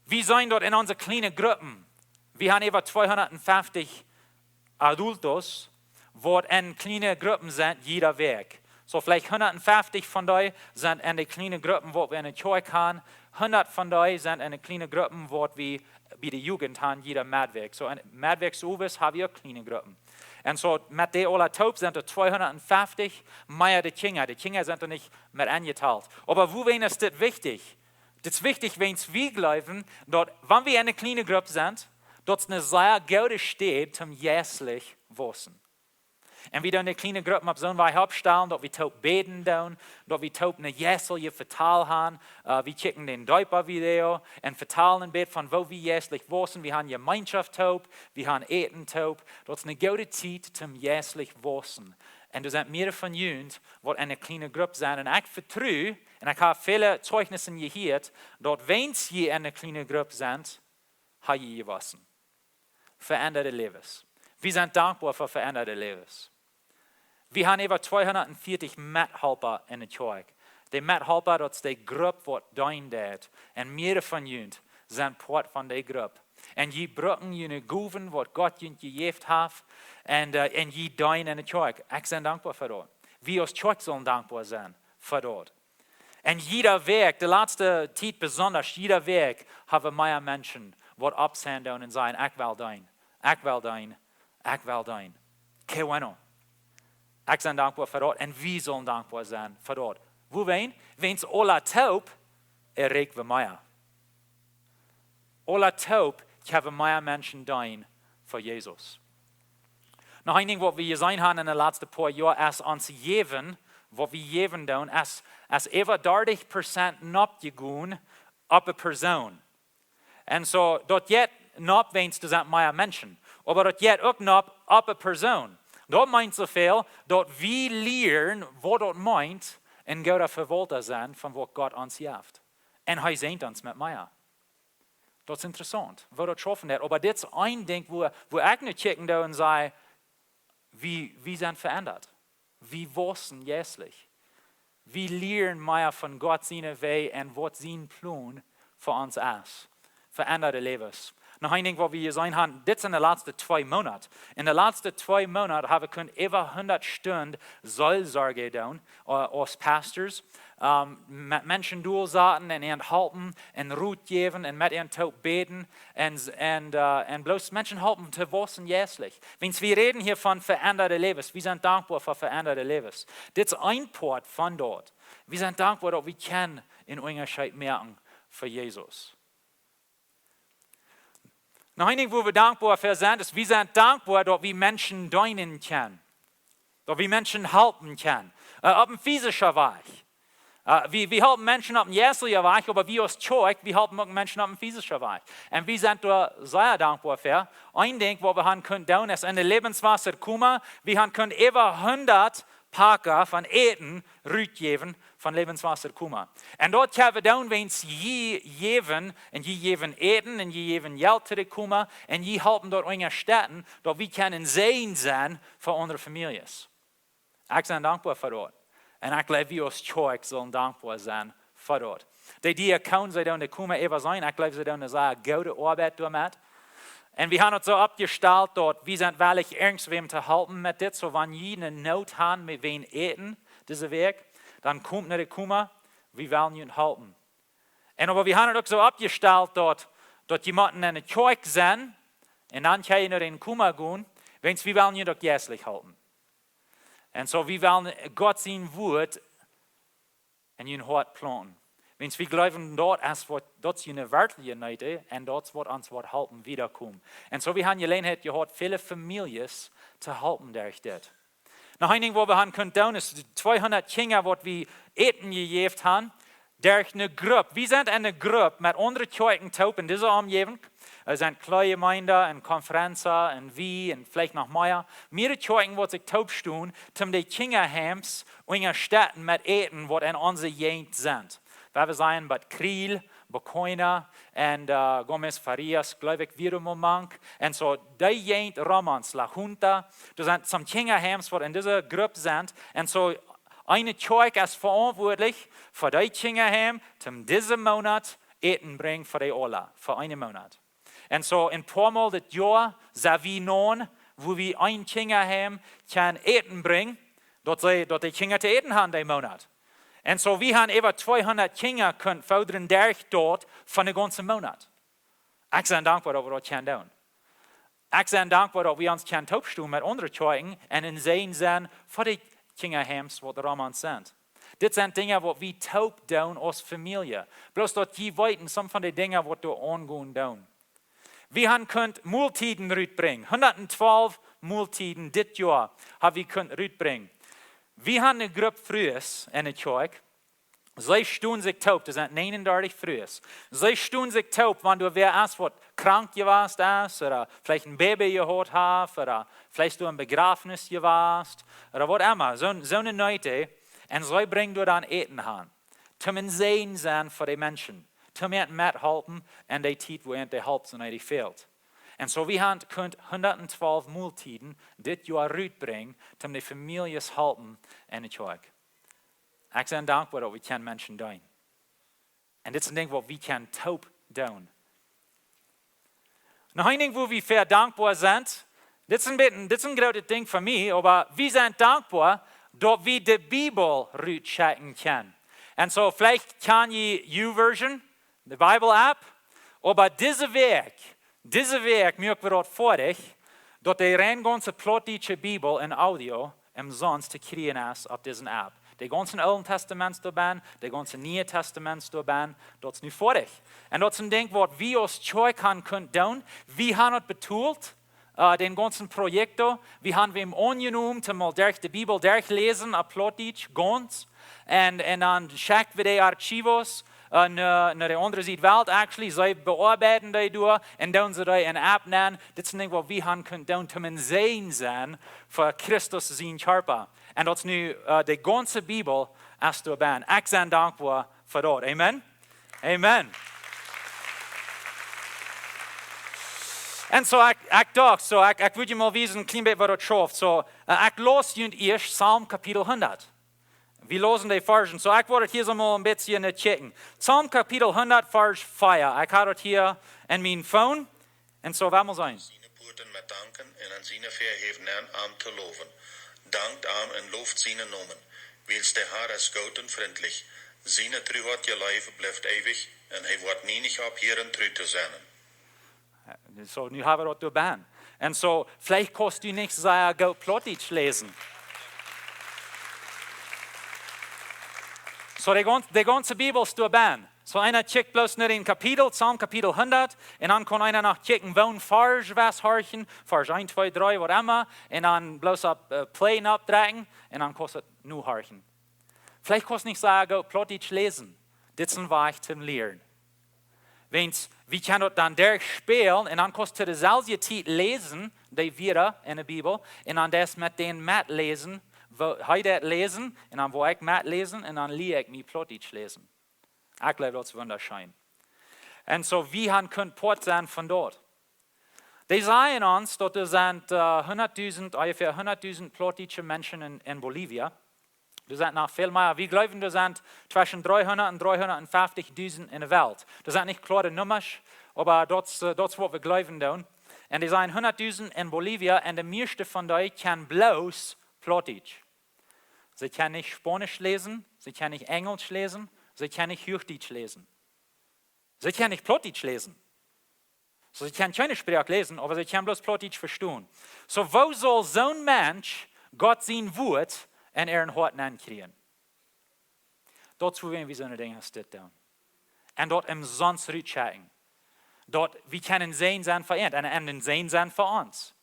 Wie seenen daut en onse kjliene Gruppen. Wie haben äwa tweehundat fieftich Adultos, waut en kjliene Gruppen sent, jieda Wäakj. Soo veleicht hundat fieftich von dee sent en de kjliene Gruppen, waut wie en de Kjoakj haben. Hundat von dee sent en de kjliene Gruppen, waut wie bie de Jugend haben, jieda Meddwäakj. Soo, en Meddwäakjsowents haben wie uk kjliene Gruppen. Un soo, met dee aula toop sent doa tweehundat fieftich, mea de Kjinja. De Kjinja sent doa nich mea enjetalt. Oba wuarom es dit wichtich? Dit es wichtich, wiels wie jleewen, daut, wan wie en eene kjliene Grupp sent, daut es eene sea goode Städ toom jeistlich wausen. Un wie doonen de kjliene Gruppen opp soon Wajch oppstalen, daut wie toop bäden doonen, daut wie toop ne jeistelje Vetal han. Äh, wie kjikjen dän Deepa-Video un vetalen een bät von woo wie jeistlich wausen. Wie han Jemeenschoft toop, wie han Äten toop. Daut es ne goode Tiet toom jeistlich wausen. Un doa sent mearere von junt, waut en ne kjliene Grupp sent. Un ekj vetru, un ekj hab väle Zeijnissen jehieet, daut wan jie en ne kjliene Grupp sent, ha jie jewossen. Veendade Läwes. Wie sent dankboa fa veendade Läwes. Wie han äwa tweehundatveertich Methalpa en de Kjoakj. De Methalpa, daut es de Grupp waut deenen deit. Un mearere von junt sent Poat von de Grupp. Un jie brucken june Gowen, waut Gott junt jejäft haft. Un, äh, un jie deenen en de Kjoakj. Ekj sie dankboa fa daut. Wie aus Kjoakj sellen dankboa sennen fa daut. Un jieda Wäakj, de latste Tiet besonda, jieda Wäakj haben mea Menschen waut oppstonen doonen un sajen: "Ekj well deenen, ekj well deenen, ekj well deenen." Qué bueno. Ekj sie dankboa fa daut un wie sellen dankboa sennen fa daut. Woo wan? Wan wie aula toop, erreichen wie mea. Aula toop kjennen wie mea Menschen deenen fa Jesus. Noch een Dinkj waut wie jeseenen haben en de latste poa Joa es ons Jäwen, waut wie jäwen doonen, es, es äwa dartich Prozent nopp jegonen opp eene Persoon. Un soo, daut jeit nopp, wan doa sent mea Menschen. Oba daut jeit uk nopp opp eene Persoon. Daut meent soo väl, daut wie lieren waut daut meent, een gooda Vewaulta sennen von waut Gott ons jeft. Un hee säajent ons met mea. Daut es interessaunt, woo daut schaufen deit. Oba dit es een Dinkj, woo, woo ekj nu kjikjen doo un saj, wie, wie sent veendat. Wie wausen jeistlich. Wie lieren mea von Gott siene Wäaj un waut sien Plon fa ons es. Veendade Läwes. Noch een Dinkj waut wie jeseenen haben, dit sent de latste twee Moonat. En de latste twee Moonat haben wie kunt äwa hundat Stunden Seelsorge doonen, äh, aus Pastors. Ähm, met Menschen doa sitten un an halpen un Rot jäwen un met an toop bäden un, un, äh, un bloos Menschen halpen to wausen jeistlich. Wan wie räden hia von veendade Läwes, wie sent dankboa fa veendade Läwes. Dit es een Poat von daut. Wie sent dankboa daut wie kjennen een Unjascheet moaken fa Jesus. Noch een Dinkj woo wie dankboa fa sent, es wie sent dankboa daut wie Menschen deenen kjennen. Daut wie Menschen halpen kjennen. Äh, opp een physischen Wajch. Äh, wie, wie halpen Menschen opp een jeistlichen Wajch, oba wie aus Kjoakj, wie halpen uk Menschen opp een physischen Wajch. Un wie sent doa sea dankboa fa. Een Dinkj waut wie haben kunt doonen es en de Lebenswasserkoma, wie haben kunt äwa hundat Packa von Äten rutjäwen von Lebenswasserkoma. Un daut kjennen wie doonen, wan jie jäwen, un jie jäwen Äten, un jie jäwen Jelt to de Koma, un jie halpen doa unjastetten, daut wie kjennen Säajen sennen fa aundre Famieljes. Ekj sie dankboa fa daut. Un ekj jleew, wie aus Kjoakj sellen dankboa sennen fa daut. De Diakonen, see doonen de Koma äwa seenen. Ekj jleew, see doonen eene sea goode Oabeit doamet. Un wie haben daut soo oppjestalt daut wie sent wellich irjentwäm to halpen met dit. Soo wan jie eene Noot haben met wäm Äten dise Wäakj, dan komt no de Koma, wie wellen junt halpen. Un oba wie haben daut uk soo oppjestalt daut, daut jie motten en de Kjoakj sennen un dan kjenn jie no de Koma gonen, wan wie wellen junt uk jeistlich halpen. Un soo, wie wellen Gott sien Wort en jun Hoat plaunten. Wan wie jleewen, daut es waut, daut es june werkjliche Noot, un daut es waut ons woat halpen wieda komen. Un soo, wie haben Jeläajenheit jehaut, väle Famieljes to halpen derch dit. Noch een Dinkj waut wie haben kunt doonen, es de tweehundat Kjinja waut wie Äten jejäft haben, derch eene Grupp. Wie sent en eene Grupp met aundre Kjoakjen toop en dise Omjäwunk. Doa sent Kjleene Jemeenden un Konferenzen un wie un veleicht noch mea. Mearere Kjoakjen waut sikj toop doonen, toom de Kjinjaheims unjastetten met Äten waut en onse Jäajent sent. Wie wellen sajen, bie Kriel, bie Coina un, äh, Gómez Farías, jleew ekj, wia doa mank. Un soo, dee Jäajent, Romans, La Junta, doa sent some Kjinjaheims waut en dise Grupp sent. Un soo, eene Kjoakj es veauntwuatlich fa dee Kjinjaheim, toom dise Moonat Äten brinjen fa dee aula, fa eenen Moonat. Un soo een poa Mol dit Joa sent wie nu, wua wie een Kjinjaheim kjennen Äten brinjen, daut see, daut de Kjinja to äten haben dee Moonat. Un soo wie haben äwa tweehundat Kjinja kunt fodren derch daut fa de gaunze Moonat. Ekj sie dankboa daut wie daut kjennen doonen. Ekj sie dankboa daut wie ons kjennen toop doonen met aundre Kjoakjen un een Säajen sennen fa de Kjinjaheims waut rom ons sent. Dit sent Dinja waut wie toop doonen aus Famielje. Bloos daut jie weeten, some von de Dinja waut doa aungonen doonen. Wie haben kunt Moltieden rutbrinjen. Hundat twalf Moltieden dit Joa ha wie kunt rutbrinjen. Wie han eene Grupp Frues enne Kjoakj. See stonen sikj toop, doa sent negenundartich Frues. See stonen sikj toop, wan doa wäa es, waut krank jewast es, ooda veleicht een Baby jehaut haft, ooda veleicht doa een Bejrafnis jewast, ooda waut emma, soon, soone Noot, un see brinjen doa dan Äten han. Toom een Säajen sennen fa de Menschen. Toom an methalpen en dee Tiet, wua an de Help soo needich fält. Un soo, wie han kunt hundat twalf Moltieden dit Joa rutbrinjen, toom de Famieljes halpen enne Kjoakj. Ekj sie dankboa, daut wie kjennen Menschen deenen. Un dit es een Dinkj, waut wie kjennen toop doonen. Noch een Dinkj, wua wie sea dankboa sent. Dit es een bät, dit es een grootet Dinkj fa mie, oba wie sent dankboa, daut wie de Bibel rutschekjen kjennen. Un soo, veleicht kjan jie YouVersion, de Bible App, oba dise Wäakj, dise Wäakj moak wie daut foadich, daut de rein gaunze plautdietsche Bibel en Audio omsonst to kjrieen es opp dise App. De gaunze Oolen Testaments doa bennen, de gaunze Niee Testaments doa bennen, daut es nu foadich. Un daut es een Dinkj, waut wie aus Kjoakj han kunt doonen. Wie han daut betolt, äh, dän gaunzen Projekt doa. Wie han wäm aunjenomen, toom mol derch de Bibel derchläsen, opp Plautdietsch, gaunz. Un, un dan schekjen wie de Archivos, äh, no, no de aundre Sied Welt, actually. See beoabeiden dee doa un doonen see dee en App nenn. Dit es een Dinkj, waut wie han kunt doonen, toom een Säajen sennen fa Christus sien Kjarpa. Un daut es nu, äh, de gaunze Bibel es doa bennen. Ekj sie dankboa fa daut. Amen? Amen. Un soo, ekj, ekj docht, soo, ekj, ekj wull junt mol wiesen, een kjlien bät waut daut schauft. Soo, äh, ekj läs junt ieescht Psalm Kapitel hundat. Wie läsen de Varsch. Soo, ekj wull daut hia soo mol een bät kjikjen. Psalm Kapitel hundat, Varsch vea. Ekj hab daut hia en mien Phone. Un soo, wie motten seenen. Siene Poaten met danken un aun siene Väahäw nenn am to lowen. Dankt am un looft sienen Nomen, wiels de Har es goot un frintlich. Siene Truheit jeleef blift eewich un hee woat nie nich opphieren tru to sennen. Soo, nu hab wie daut doa bennen. Un soo, veleicht kaust du nich sea goot Plautdietsch läsen. Soo, de gaun-, de gaunze Bibel es doa bennen. Soo, eena kjikjt bloos no een Kapitel, Psalm Kapitel hundat, un dan kaun eena noch kjikjen, woo een Varsch west horchen, Varsch eent, twee, dree, waut emma, un dan bloos opp, äh, Play oppdrekjen, un dan kaust du daut nu horchen. Veleicht kaust nich sea goot Plautdietsch läsen. Dit es een Wajch toom lieren. Wiels, wie kjennen daut dan derchspälen, un dan kaust du to deeselwje Tiet läsen, dee Wieed en de Bibel, un dan daut met dän metläsen, woo hee daut läsen, un dan woa ekj metläsen, un dan lia ekj mie Plautdietsch läsen. Ekj jleew, daut es wundascheen. Un soo, wie han kunt Poat sennen von daut. Dee sajen ons, daut doa sent, äh, hundatdusent, onjefäa hundatdusent plautdietsche Menschen en, en Bolivia. Doa sent noch väl mea. Wie jleewen, doa sent tweschen dreehundat un dreehundatfeftich dusent en de Welt. Daut sent nich kloare Nummasch, oba daut es, äh, daut es waut wie jleewen doonen. Un dee sent hundatdusent en Bolivia un de mieeschte von dee kjennen bloos Plautdietsch. See kjennen nich Spaunisch läsen, see kjennen nich Enjelsch läsen, see kjennen nich Huachdietsch läsen. See kjennen nich Plautdietsch läsen. Soo, see kjennen kjeene Sproak läsen, oba see kjennen bloos Plautdietsch vestonen. Soo, woo saul soon Mensch Gott sien Wuat en äa Hoat nenkjrieen? Daut es wuarom wie soone Dinja aus dit doonen. Un daut omsonst rutschekjen. Daut wie kjennen een Säajen sennen fa an un, un een Säajen sennen fa ons.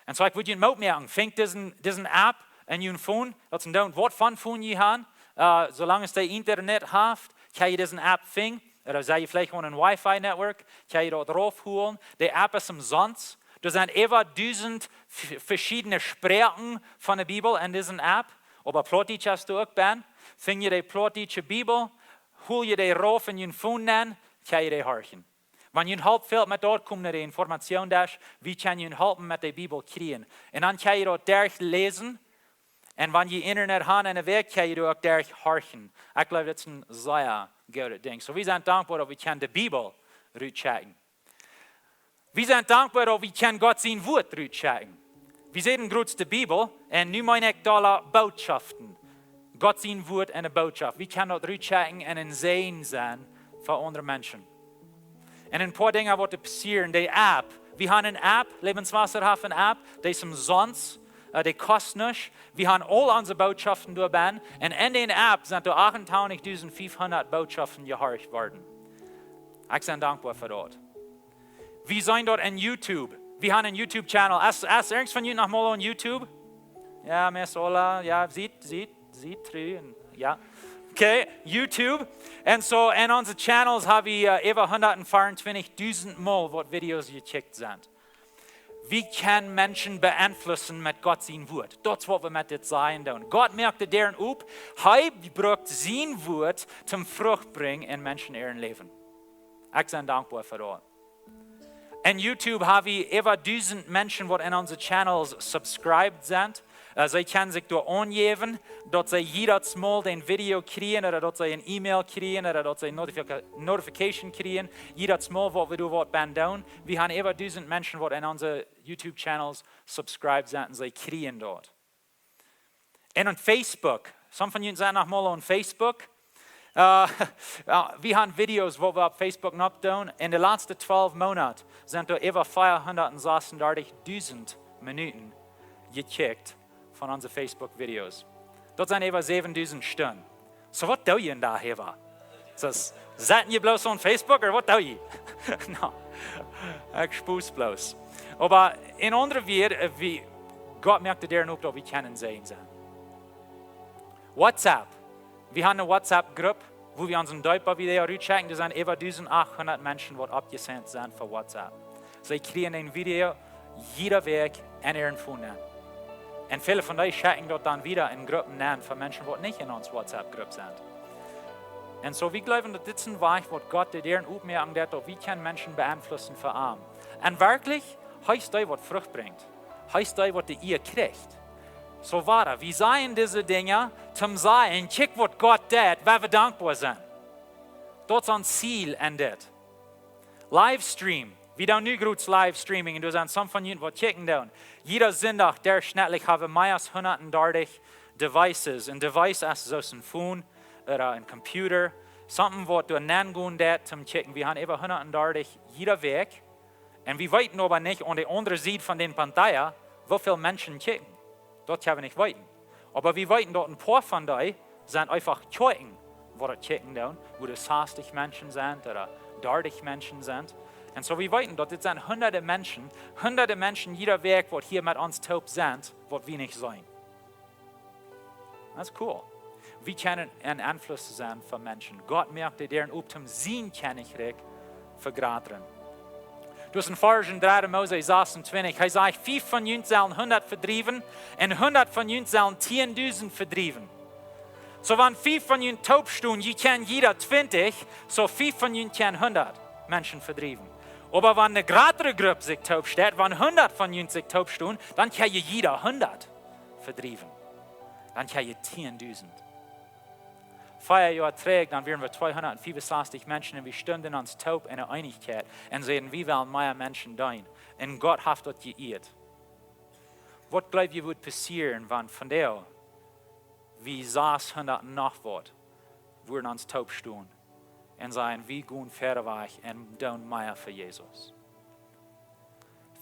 Un soo, ekj wudd junt Moot moaken, finjt dise, dise App en jun Phone, daut es een Download, waut fa een Phone jie han, äh, soo lang aus dee Internet haft, kjenn jie dise App finjen, ooda sie jie veleicht aun een Wi-Fi Network, kjenn jie daut raufholen. De App es omsonst. Doa sent äwa dusent v-, veschiedne Sproaken von de Bibel en dise App, oba Plautdietsch es doa uk bennen. Finj jie de plautdietsche Bibel, hol jie dee rauf en jun Phone nenn, kjenn jie dee horchen. Wan jie Help fält met daut, komt no de Informationsdesk, wie kjennen junt halpen met de Bibel kjrieen. Un dan kjenn jie daut derchläsen. Un wan jie Internet han en de Wäakj, kjenn jie daut uk derchhorchen. Ekj jleew, daut es een sea goodet Dinkj. Soo, wie sent dankboa, daut wie kjennen de Bibel rutschekjen. Wie sent dankboa, daut wie kjennen Gott sien Wuat rutschekjen. Wie säden jrod de Bibel, un nu meen ekj doa Botschaften. Gott sien Wuat en de Botschaft. Wie kjennen daut rutschekjen un een Säajen sennen fa aundre Menschen. Un een poa Dinja waut doa passieren. De App. Wie han een App, Lebenswasser haft een App, dee es omsonst, äh, dee kost nuscht. Wie han aul onse Botschaften doa bennen. Un en dee App sent doa achtuntwintichtausend fiefhundat Botschaften jehorcht worden. Ekj sie dankboa fa daut. Wie seenen daut en YouTube. Wie haben einen YouTube-Channel. Hast, hast irgendeiner von euch noch mal auf YouTube? Ja, mehr Sola. Ja, sieht, sieht, sieht drin. Ja. Okay, YouTube. Und so, in unseren Channels haben wir äh, über hundertvierundzwanzigtausend Mal, was Videos gecheckt sind. Wie können Menschen beeinflussen mit Gott sein Wort? Das ist, was wir mit dit sagen tun. Gott macht die Dären auf, er braucht sein Wort zum Frucht bringen in Menschen ihrem Leben. Ich bin dankbar für das. En YouTube haben wir über tausend Menschen, die in unseren Channels subscribed sind. Äh, sie können sich dort angeben, dass sie jedes Mal ein Video kriegen oder dass sie eine E-Mail kriegen oder dass sie Notifica Notification kriegen. Jedes Mal, was wir dort was tun. Wir haben über tausend Menschen, die in unseren YouTube-Channels subscribed sind und sie kriegen dort. Und auf Facebook. Some von euch sind noch mal auf Facebook. Äh, ja, wir haben Videos, die wir auf Facebook noch tun. In den letzten zwölf Monaten sind da über vierhundertsechsunddreißigtausend Minuten gecheckt von unseren Facebook-Videos. Das sind über siebentausend Stunden. So, was tun wir da, Heva? Das, seid ihr bloß auf Facebook oder was tun wir? No. Ich spoß bloß. Aber in anderen Wörtern, äh, wie Gott macht die Dären auf, dass wir können sehen sein. WhatsApp. Wir haben eine WhatsApp-Gruppe, wo wir unseren Däuper-Video rausschicken. Da sind über tausendachthundert Menschen, die abgesendet sind für WhatsApp. Sie kriegen ein Video jede Woche in ihren Phone. Und viele von euch schicken das dann wieder in Gruppen rein für Menschen, die nicht in unserer WhatsApp-Gruppe sind. Und so, wir glauben, dass das ist ein Weg, wo Gott die Dären aufmachen wird, dass wir können Menschen beeinflussen für ihn. Und wirklich, er ist der, was Frucht bringt. Er ist der, was die Ehre kriegt. So weiter. Wir sehen diese Dinge, zum sagen, kiek, was Gott tut, wo wir dankbar sind. Das ist unser Ziel an dit. Livestream. Wir tun nu groot Livestreaming. Und da sind some von euch, die kicken tun. Jeden Sonntag, durchschnittlich, haben wir mehr als hundertdreißig Devices. Ein Device ist so ein Phone oder ein Computer. Something, was dort reingehen tut, zum Kicken. Wir haben über hundertdreißig jede Woche. Und wir wissen aber nicht, auf der anderen Seite von der Pantalla, wie viele Menschen kicken. Das können wir nicht wissen. Aber wir wissen, dass ein paar von denen sind einfach Kirchen, wo das kicken tun, wo das sechzig Menschen sind oder dreißig Menschen sind. Und so, wir wissen, dass das sind hunderte Menschen, hunderte Menschen jede Woche, die hier mit uns toop sind, die wir nicht sehen. Das ist cool. Wir können ein Einfluss sein für Menschen. Gott macht die Dären auf, um sein Königreich zu vergrößern. Du hast en Varsch en dree Mose sechsundzwanzig. Hee sajcht, fiew von junt sellen hundat vedriewen un hundat von junt sellen tieendusent vedriewen. So, wan fiew von junt toop stonen, jie kjennen jieda twintich, so fiew von junt kjennen hundat Menschen vedriewen. Oba wan ne jratre Grupp sikj toop steit, wan hundat von junt sikj toop stonen, dan kjenn jie jieda hundat vedriewen. Dan kjenn jie tieendusent. Vea Joa trigj, dan wieren wie tweehundatfiefunsastich Menschen un wie stunden ons toop enne Eenichkjeit un säden, wie wellen mea Menschen deenen. Un Gott haft daut jeieet. Waut jleew jie woat passieren, wan vondoag wie sashundat noch waut wudden ons toop stonen un sajen, wie gonen wieda wajch un doonen mea fa Jesus?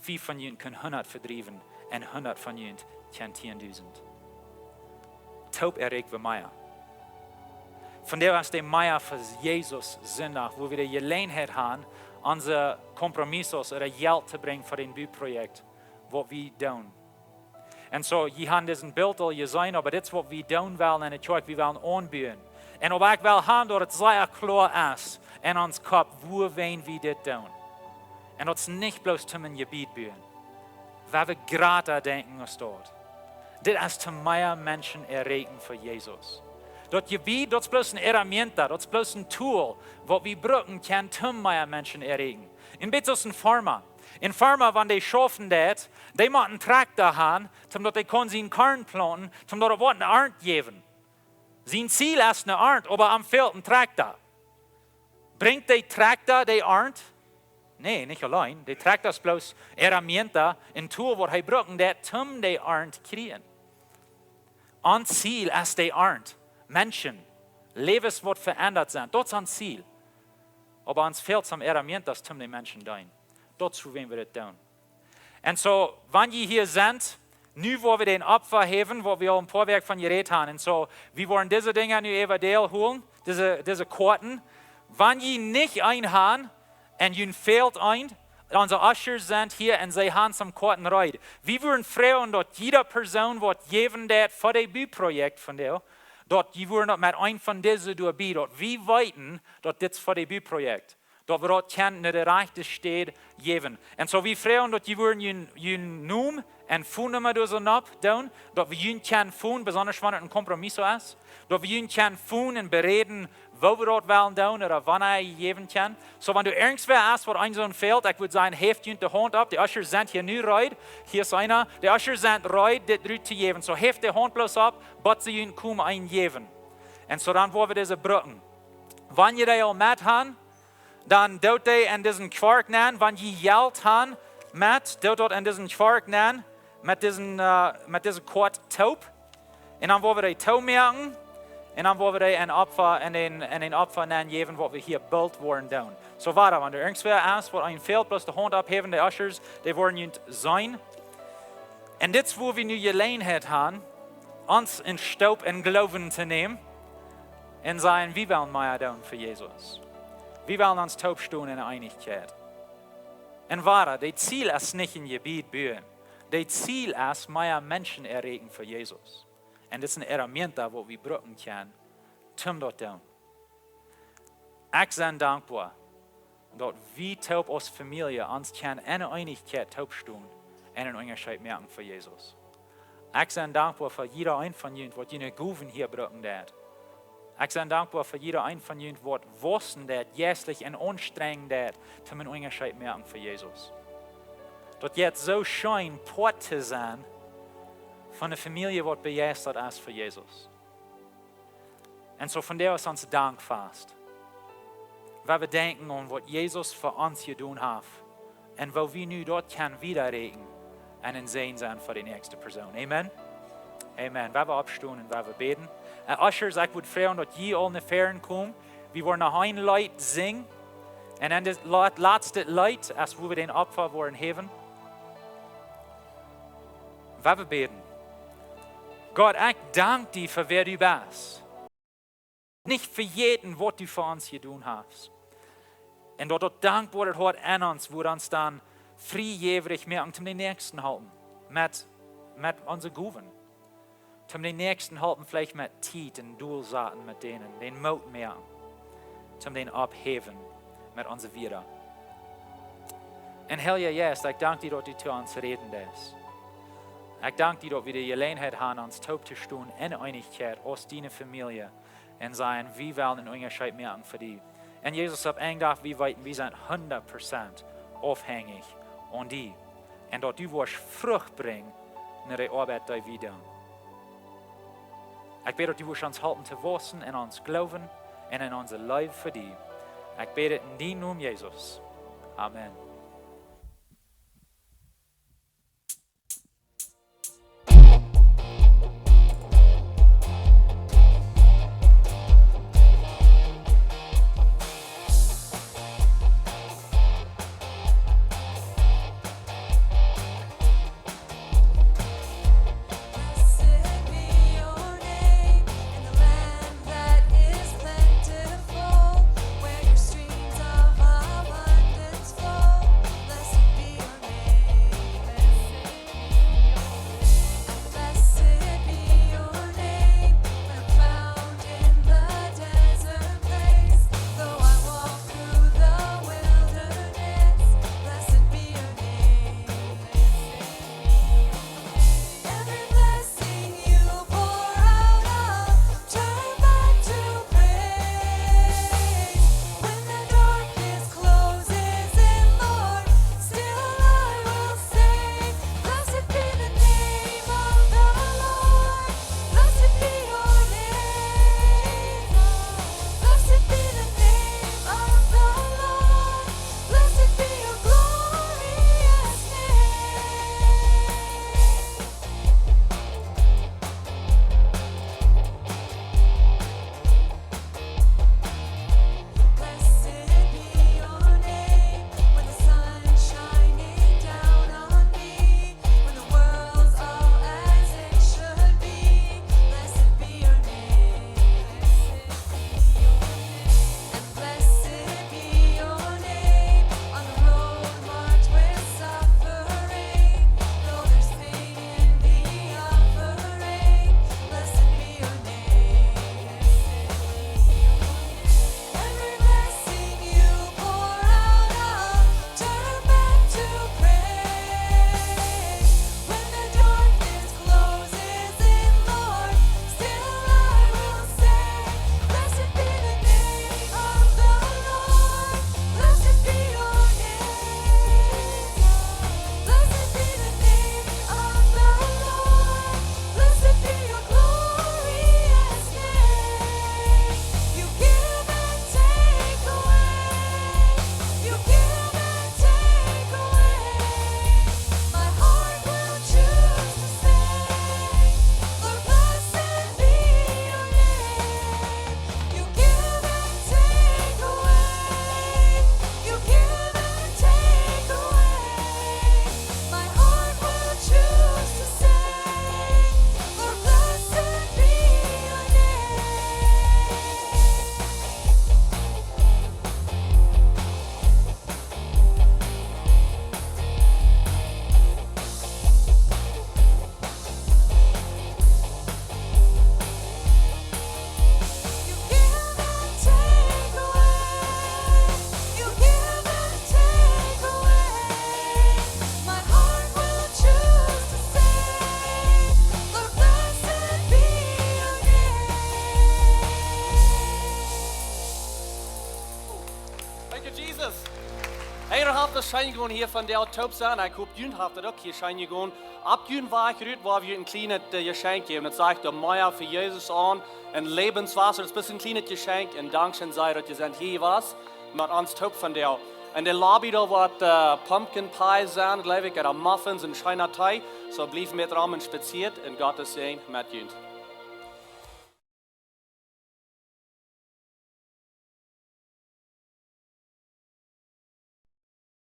Fiew von junt kjennen hundat vedriewen un hundat von junt kjennen tieendusent. Toop erreicht wie mea. Vondoag es de mea fa Jesus Sindach, wua wie de Jeläajenheit haben, onse compromisos ooda Jelt to brinjen fa daut Buprojekt, waut wie doonen. Un so, jie haben disen Bilt aul jeseenen, oba dit es waut wie doonen wellen enne Kjoakj, wie wellen aunbuen. Un oba ekj well haben daut et sea kloa es en ons Kopp, wuawäajen wie dit doonen. Un daut es nich bloos toom een Jebied buen. Wie wellen jrata denkjen aus daut. Dit es toom mea Menschen erreichen fa Jesus. Daut Jebied, daut es bloos een herramienta, daut es bloos een tool, waut wie brucken kjennen toom mea Menschen erreichen. Een bät aus een Farma. Een Farma, wan dee schaufen deit, dee mott een Trakta haben, toom daut dee kaun sien Korn plaunten, toom daut et woat eene Arnt jäwen. Sien Ziel es eene Arnt, oba am fält een Trakta. Brinjt de Trakta de Arnt? Nä, nich auleen. De Trakta es bloos herramienta, een tool waut hee brucken deit toom de Arnt kjrieen. Ons Ziel es de Arnt. Menschen, Läwes waut veendat sent. Daut es ons Ziel. Oba ons fält some herramientas toom de Menschen deenen. Daut es wuawäajen wie dit doonen. Un so, wan jie hia sent, nu woa wie dän Opfa häwen, waut wie aul een poa Wäakj von jerät haben. Un so, wie woaren dise Dinja nu äwa deel holen, dise, dise Koaten. Wan jie nich een haben, un junt fält een, Onse Ushers sent hia un see han some korte Räd. Wie wudden froagen, daut jieda Persoon waut jäwen deit fa daut Buprojekt vondoag, daut jie wudden daut met eent von dise doabie, daut wie weeten, daut dit fa daut Buprojekt, daut wie daut kjennen no de rajchte Städ jäwen. Un soo wie froagen, daut jie wudden jun, jun Nomen un Phone Numma doa soo nopp doonen, daut wie jun kjennen phonen, besonda wan et een compromiso es, daut wie jun kjennen phonen un beräden, woo wie daut wellen doonen ooda wanea jie jäwen kjennen. Soo, wan doa irjentwäa es, waut eent soo fält, ekj wudd sajen, heft junt de Haunt opp. De Ushers sent hia nu reed. Hia es eena. De Ushers sent reed, dit rut to jäwen. Soo, heft de Haunt bloos opp, bat see junt komen eent jäwen. Un soo, dan woa wie dise brucken. Wan jie dee aul met han, dan doot dee en disen Kwark nenn. Wan jie Jelt han met, doot daut en disen Kwark nenn, met disen, äh, met dise Koat toop. Un dan woa wie dee toomoaken. Un dan woa wie dee en Opfa, en dän, en dän Opfa nenn jäwen, waut wie hia boolt woaren doonen. Soo, wada, wan doa irjentwäa es, waut eent fält, bloos de Haunt opphäwen, de Ushers, dee woaren junt seenen. Un dit es, wua wie nu Jeläajenheit han, ons en Stoop en Gloowen to nämen un sajen, wie wellen mea doonen fa Jesus. Wie wellen ons toop stonen en Eenichkjeit. Un wada, daut Ziel es nich een Jebied buen. Daut Ziel es, mea Menschen erreichen fa Jesus. Un dit es een Element, waut wie brucken kjennen, om daut to doonen. Ekj sie dankboa, daut wie toop aus Famielje ons kjennen en Eenichkjeit toop stonen un een Unjascheet moaken fa Jesus. Ekj sie dankboa fa jieda een von junt, waut june Gowen hia brucken deit. Ekj sie dankboa fa jieda een von junt, waut wausen deit, jeistlich un aunstrenjen deit, om een Unjascheet moaken fa Jesus. Daut jeit soo scheen, Poat to sennen von eene Famielje, waut bejeistat es fa Jesus. Un soo vondoag es ons Dankfast, wua wie denkjen aun, waut Jesus fa ons jedonen haft un woo wie nu daut kjennen wiedaräakjen un een Säajen sennen fa de näakjste Persoon. Amen. Amen. Wua wie oppstonen un wua wie bäden. Un Ushers, ekj wudd froagen, daut jie aul no väaren komen. Wie woaren noch een Leet sinjen. Un dan daut la-, latste Leet, aus wua wie dän Opfa woaren häwen, wua wie bäden. Gott, ekj dank die fa wäa du best. Nich vejäten, waut du fa ons jedonen hast. Un daut daut dankboa Hoat en ons, wua wie ons dan friejäwrich moaken, om dän Näakjsten halpen. Met, met onse Gowen. Om dän Näakjsten halpen, veleicht met Tiet un Dulsaten met dän, dän Moot moaken. Om dän opphäwen met onse Wieed. Un Heilja Jeist, ekj dank die, daut du to ons räden deist. Ekj dank die, daut wie de Jeläajenheit han, ons toop to stonen en Eenichkjeit aus diene Famielje. Un sajen, wie wellen een Unjascheet moaken fa die. Un Jesus, opp een Dach, wie weeten, wie sent hundat Prozent aufhenjich aun die. Un daut du woascht Frucht brinjen no de Oabeit, dee wie doonen. Ekj bäd, daut du woascht ons halpen to wausen en ons Gloowen un en onse Leew fa die. Ekj bäd dit en dienen Nomen, Jesus. Amen. Blessed be your name in the land that is plentiful, where your streams of abundance flow. Scheen jegonen hia vondoag toop sennen. Ekj hop, junt haft daut uk hia scheen jegonen. Opp jun Wajch rut woa wie junt een kjlienet Jeschenkj jäwen. Daut sajcht doa: Mea fa Jesus aun. Een Läwenswota, daut es bloos een kjlienet Jeschenkj. Un dankscheen, daut jie sent hia jewast met ons toop vondoag. En de Lobby doa woat pumpkin pie sennen, jleew ekj, ooda muffins un scheena Tee. Soo bliew met rom un spazieet un Gott sien Säajen met junt.